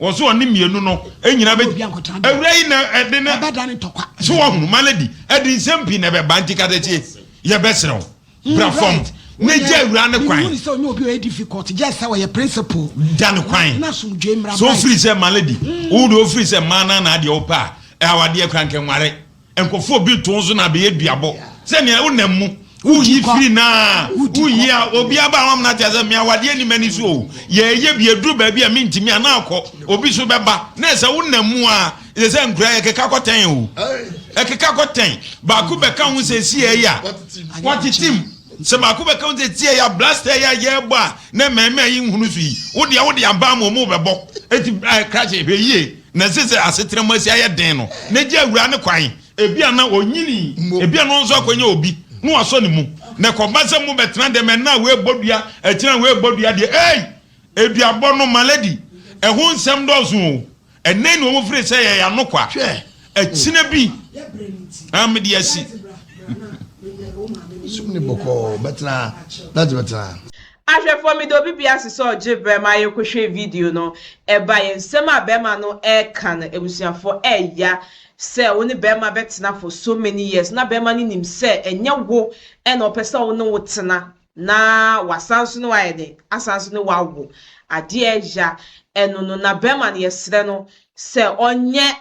Wɔ so ɔne mmienu no nyina bɛ awura yi na ɛde ne so wɔhunu ma lady ɛde nsɛm pii na ɛbɛba nti katakye yɛbɛsrɛ wo mm, bra fam ne gya awura ne kwan gya ne kwan so ofiri sɛ ma lady mm. wo de ofiri sɛ mmaa na na adeɛ wopɛ a awadeɛ kora nkɛnware Nkurɔfoɔ bi to nso na abɛyɛ duabɔ sɛnea wonam mu woyi firi naa woyi a obi aba a wamena te asɛ mmea wadeɛ ni m'ani so o yɛyɛ bi aduru baabi a mentumi a na akɔ obi so bɛba na ɛsɛ wonam mu a ɛsɛ sɛ nkura yɛkeka kɔtɛn o ɛkeka kɔtɛn baako bɛka ho sɛ si ɛyɛ a wɔtetem sɛ baako bɛka ho sɛ si ɛyɛ a blaster ɛyɛ a yɛbɔ a na mmarima yi nhunu so yi wodeɛ wode aba ama ɔmo bɛbɔ eti krakye hwɛ yie Na ɛsɛ sɛ asetena mu asi ayɛ den no, na gye awuraa no kwan. Ebia na onyinii, ebia na ɔno nso akɔnya obi na wasɔ ne mu. Na ɛkɔba sɛ mobɛtena dɛm, ɛnnɛ a wei bɔ dua, akyiri a wei bɔ dua deɛ, ei! Aduabɔ no, my lady, ɛho nsɛm dɔɔso o. Ɛnnɛ na wɔfiri sɛ yɛyɛ ano kwa. Akyina bi, ah, mede asi. Sum ne bɔkɔɔ bɛtena, na bɛtena. Ahwɛfoɔ meda obi biara ase sɛ ɔgye berɛ ma yɛkɔhwɛ video no ɛba yɛ nsɛm a bɛrima no ɛreka no abusuafoɔ ɛya sɛ wo ne bɛrima bɛtena for so many years na bɛrima no nim sɛ ɛnyɛ wo ɛna ɔpɛ sɛ wo ne wo tena na wasan so ne wayɛ den asan so ne wawo adeɛ ɛya ɛno no na bɛrima no yɛsrɛ no sɛ ɔnyɛ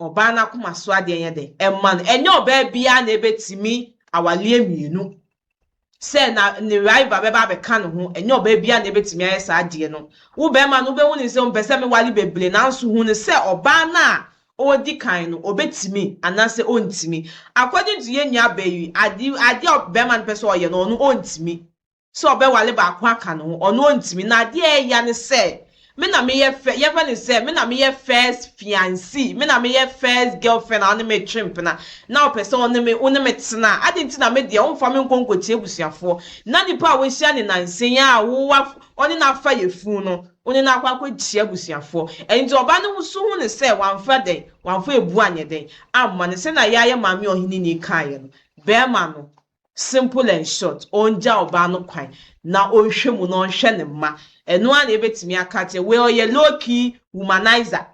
ɔbaa no akoma so adeɛ nyɛ dɛn ɛma no. Ɛnyɛ ɔbaa biara na ɛbɛtumi awaleɛ mmienu. sɛ na ne rival bɛba abɛka ne ho. Ɛnyɛ ɔbaa biara na ɛbɛtumi ayɛ saa adeɛ no. Wo barima no, wobɛhu no sɛ ɔmpɛ sɛ meware bebree, nanso hu no sɛ ɔbaa no a ɔredi kan no, ɔbɛtumi anaasɛ ɔntumi. According to yɛn nuabaa yi, ade adeɛ a barima no pɛ sɛ ɔyɛ no, ɔno ɔntumi. Sɛ ɔbɛware baako aka ne ho, ɔno ɔntumi. Na adeɛ a ɛya ne sɛ, me na meyɛ fɛ, yɛmfa no sɛ me na meyɛ first fiancee, me na meyɛ first girlfriend a ɔne me retwe mpena, na ɔpɛ sɛ ɔne me, wo ne me tena a, adɛn nti na me deɛ womfa me nkɔ nkɔkyia abusuafoɔ, na nipa a wahyia no nansa yi a wo ɔne no afa yafunu no, wo ne no akɔ akɔkyia abusuafoɔ? Ɛno nti ɔbaa no nso hu no sɛ wamfa dɛn, wamfa abu anyɛ dɛn amma no. Sɛnea yɛayɛ maame ɔheneni kaeɛ no, barima no, Simple and short, ɔngya ɔbaa no kwan na ɔnhwɛ mu na ɔnhwɛ ne mma. Ɛno ara na yɛbɛtumi aka akyerɛ. Wei ɔyɛ low key womanizer.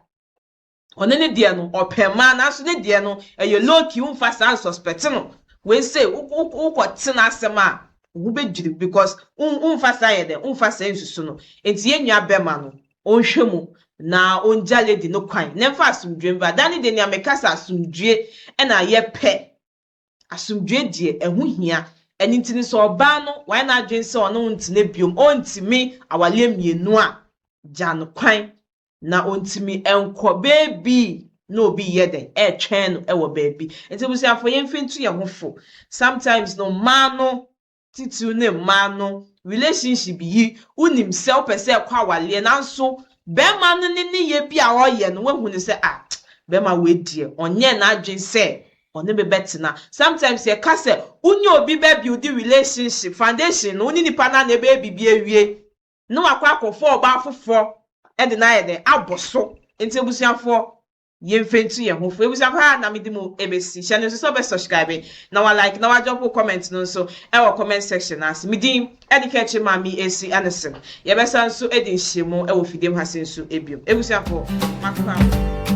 Ɔno ne deɛ no, ɔpɛ mmaa nanso ne deɛ no ɛyɛ low key, womfa saa nsuspect no. Wei sei wokɔte n'asɛm a, wo ho bɛdwiri wo because womfa saa nyɛ dɛn, womfa saa nsusu no. Nti yɛn nua bɛrima no, ɔnhwɛ mu na ɔngya lady no kwan na ɛmfa asomdwoeɛ mmra. Da no deɛ nea meka sɛ asomdwoeɛ na yɛpɛ. Asomdwoeɛ deɛ, ɛho hia. Ɛno nti no, sɛ ɔbaa no wayɛ n'adwene sɛ ɔne wo ntena biom, ɔntumi awareɛ mmienu a, gya no kwan na ɔntumi nkɔ baabi na obi reyɛ dɛn, ɛretwɛn no wɔ baabi. Nti abusuafoɔ, yɛmfa ntu yɛn ho fo. Sometimes no, mmaa no titiriw ne mmaa no relationship yi, wonim sɛ wopɛ sɛ ɛkɔ awareɛ nanso bɛrima no ne nneyɛɛ bi a ɔyɛ no woahu no sɛ ah bɛrima wei deɛ ɔnyɛɛ n'adwene sɛ ɔne me bɛtena. Sometimes yɛka sɛ wone obi bɛ build relationship foundation no wo ne nipa no a na ɛbɛyɛ biribi awie na wakɔ akɔfa ɔbaa foforɔ de no ayɛ dɛn abɔ so. Nti abusuafoɔ Yɛmfa ntu yɛn ho fo. Abusuafo ha na mede mo besi. Hyɛ no nso sɛ wobɛ subscribe na wa like na wa drop wo comment no nso wɔ comment section no ase. Me din de Kɛkye Maame Esi Anesen. Yɛbɛsan nso adi nhyiamu wɔ fidiem ha se nso biom. Abusuafo, makra mo.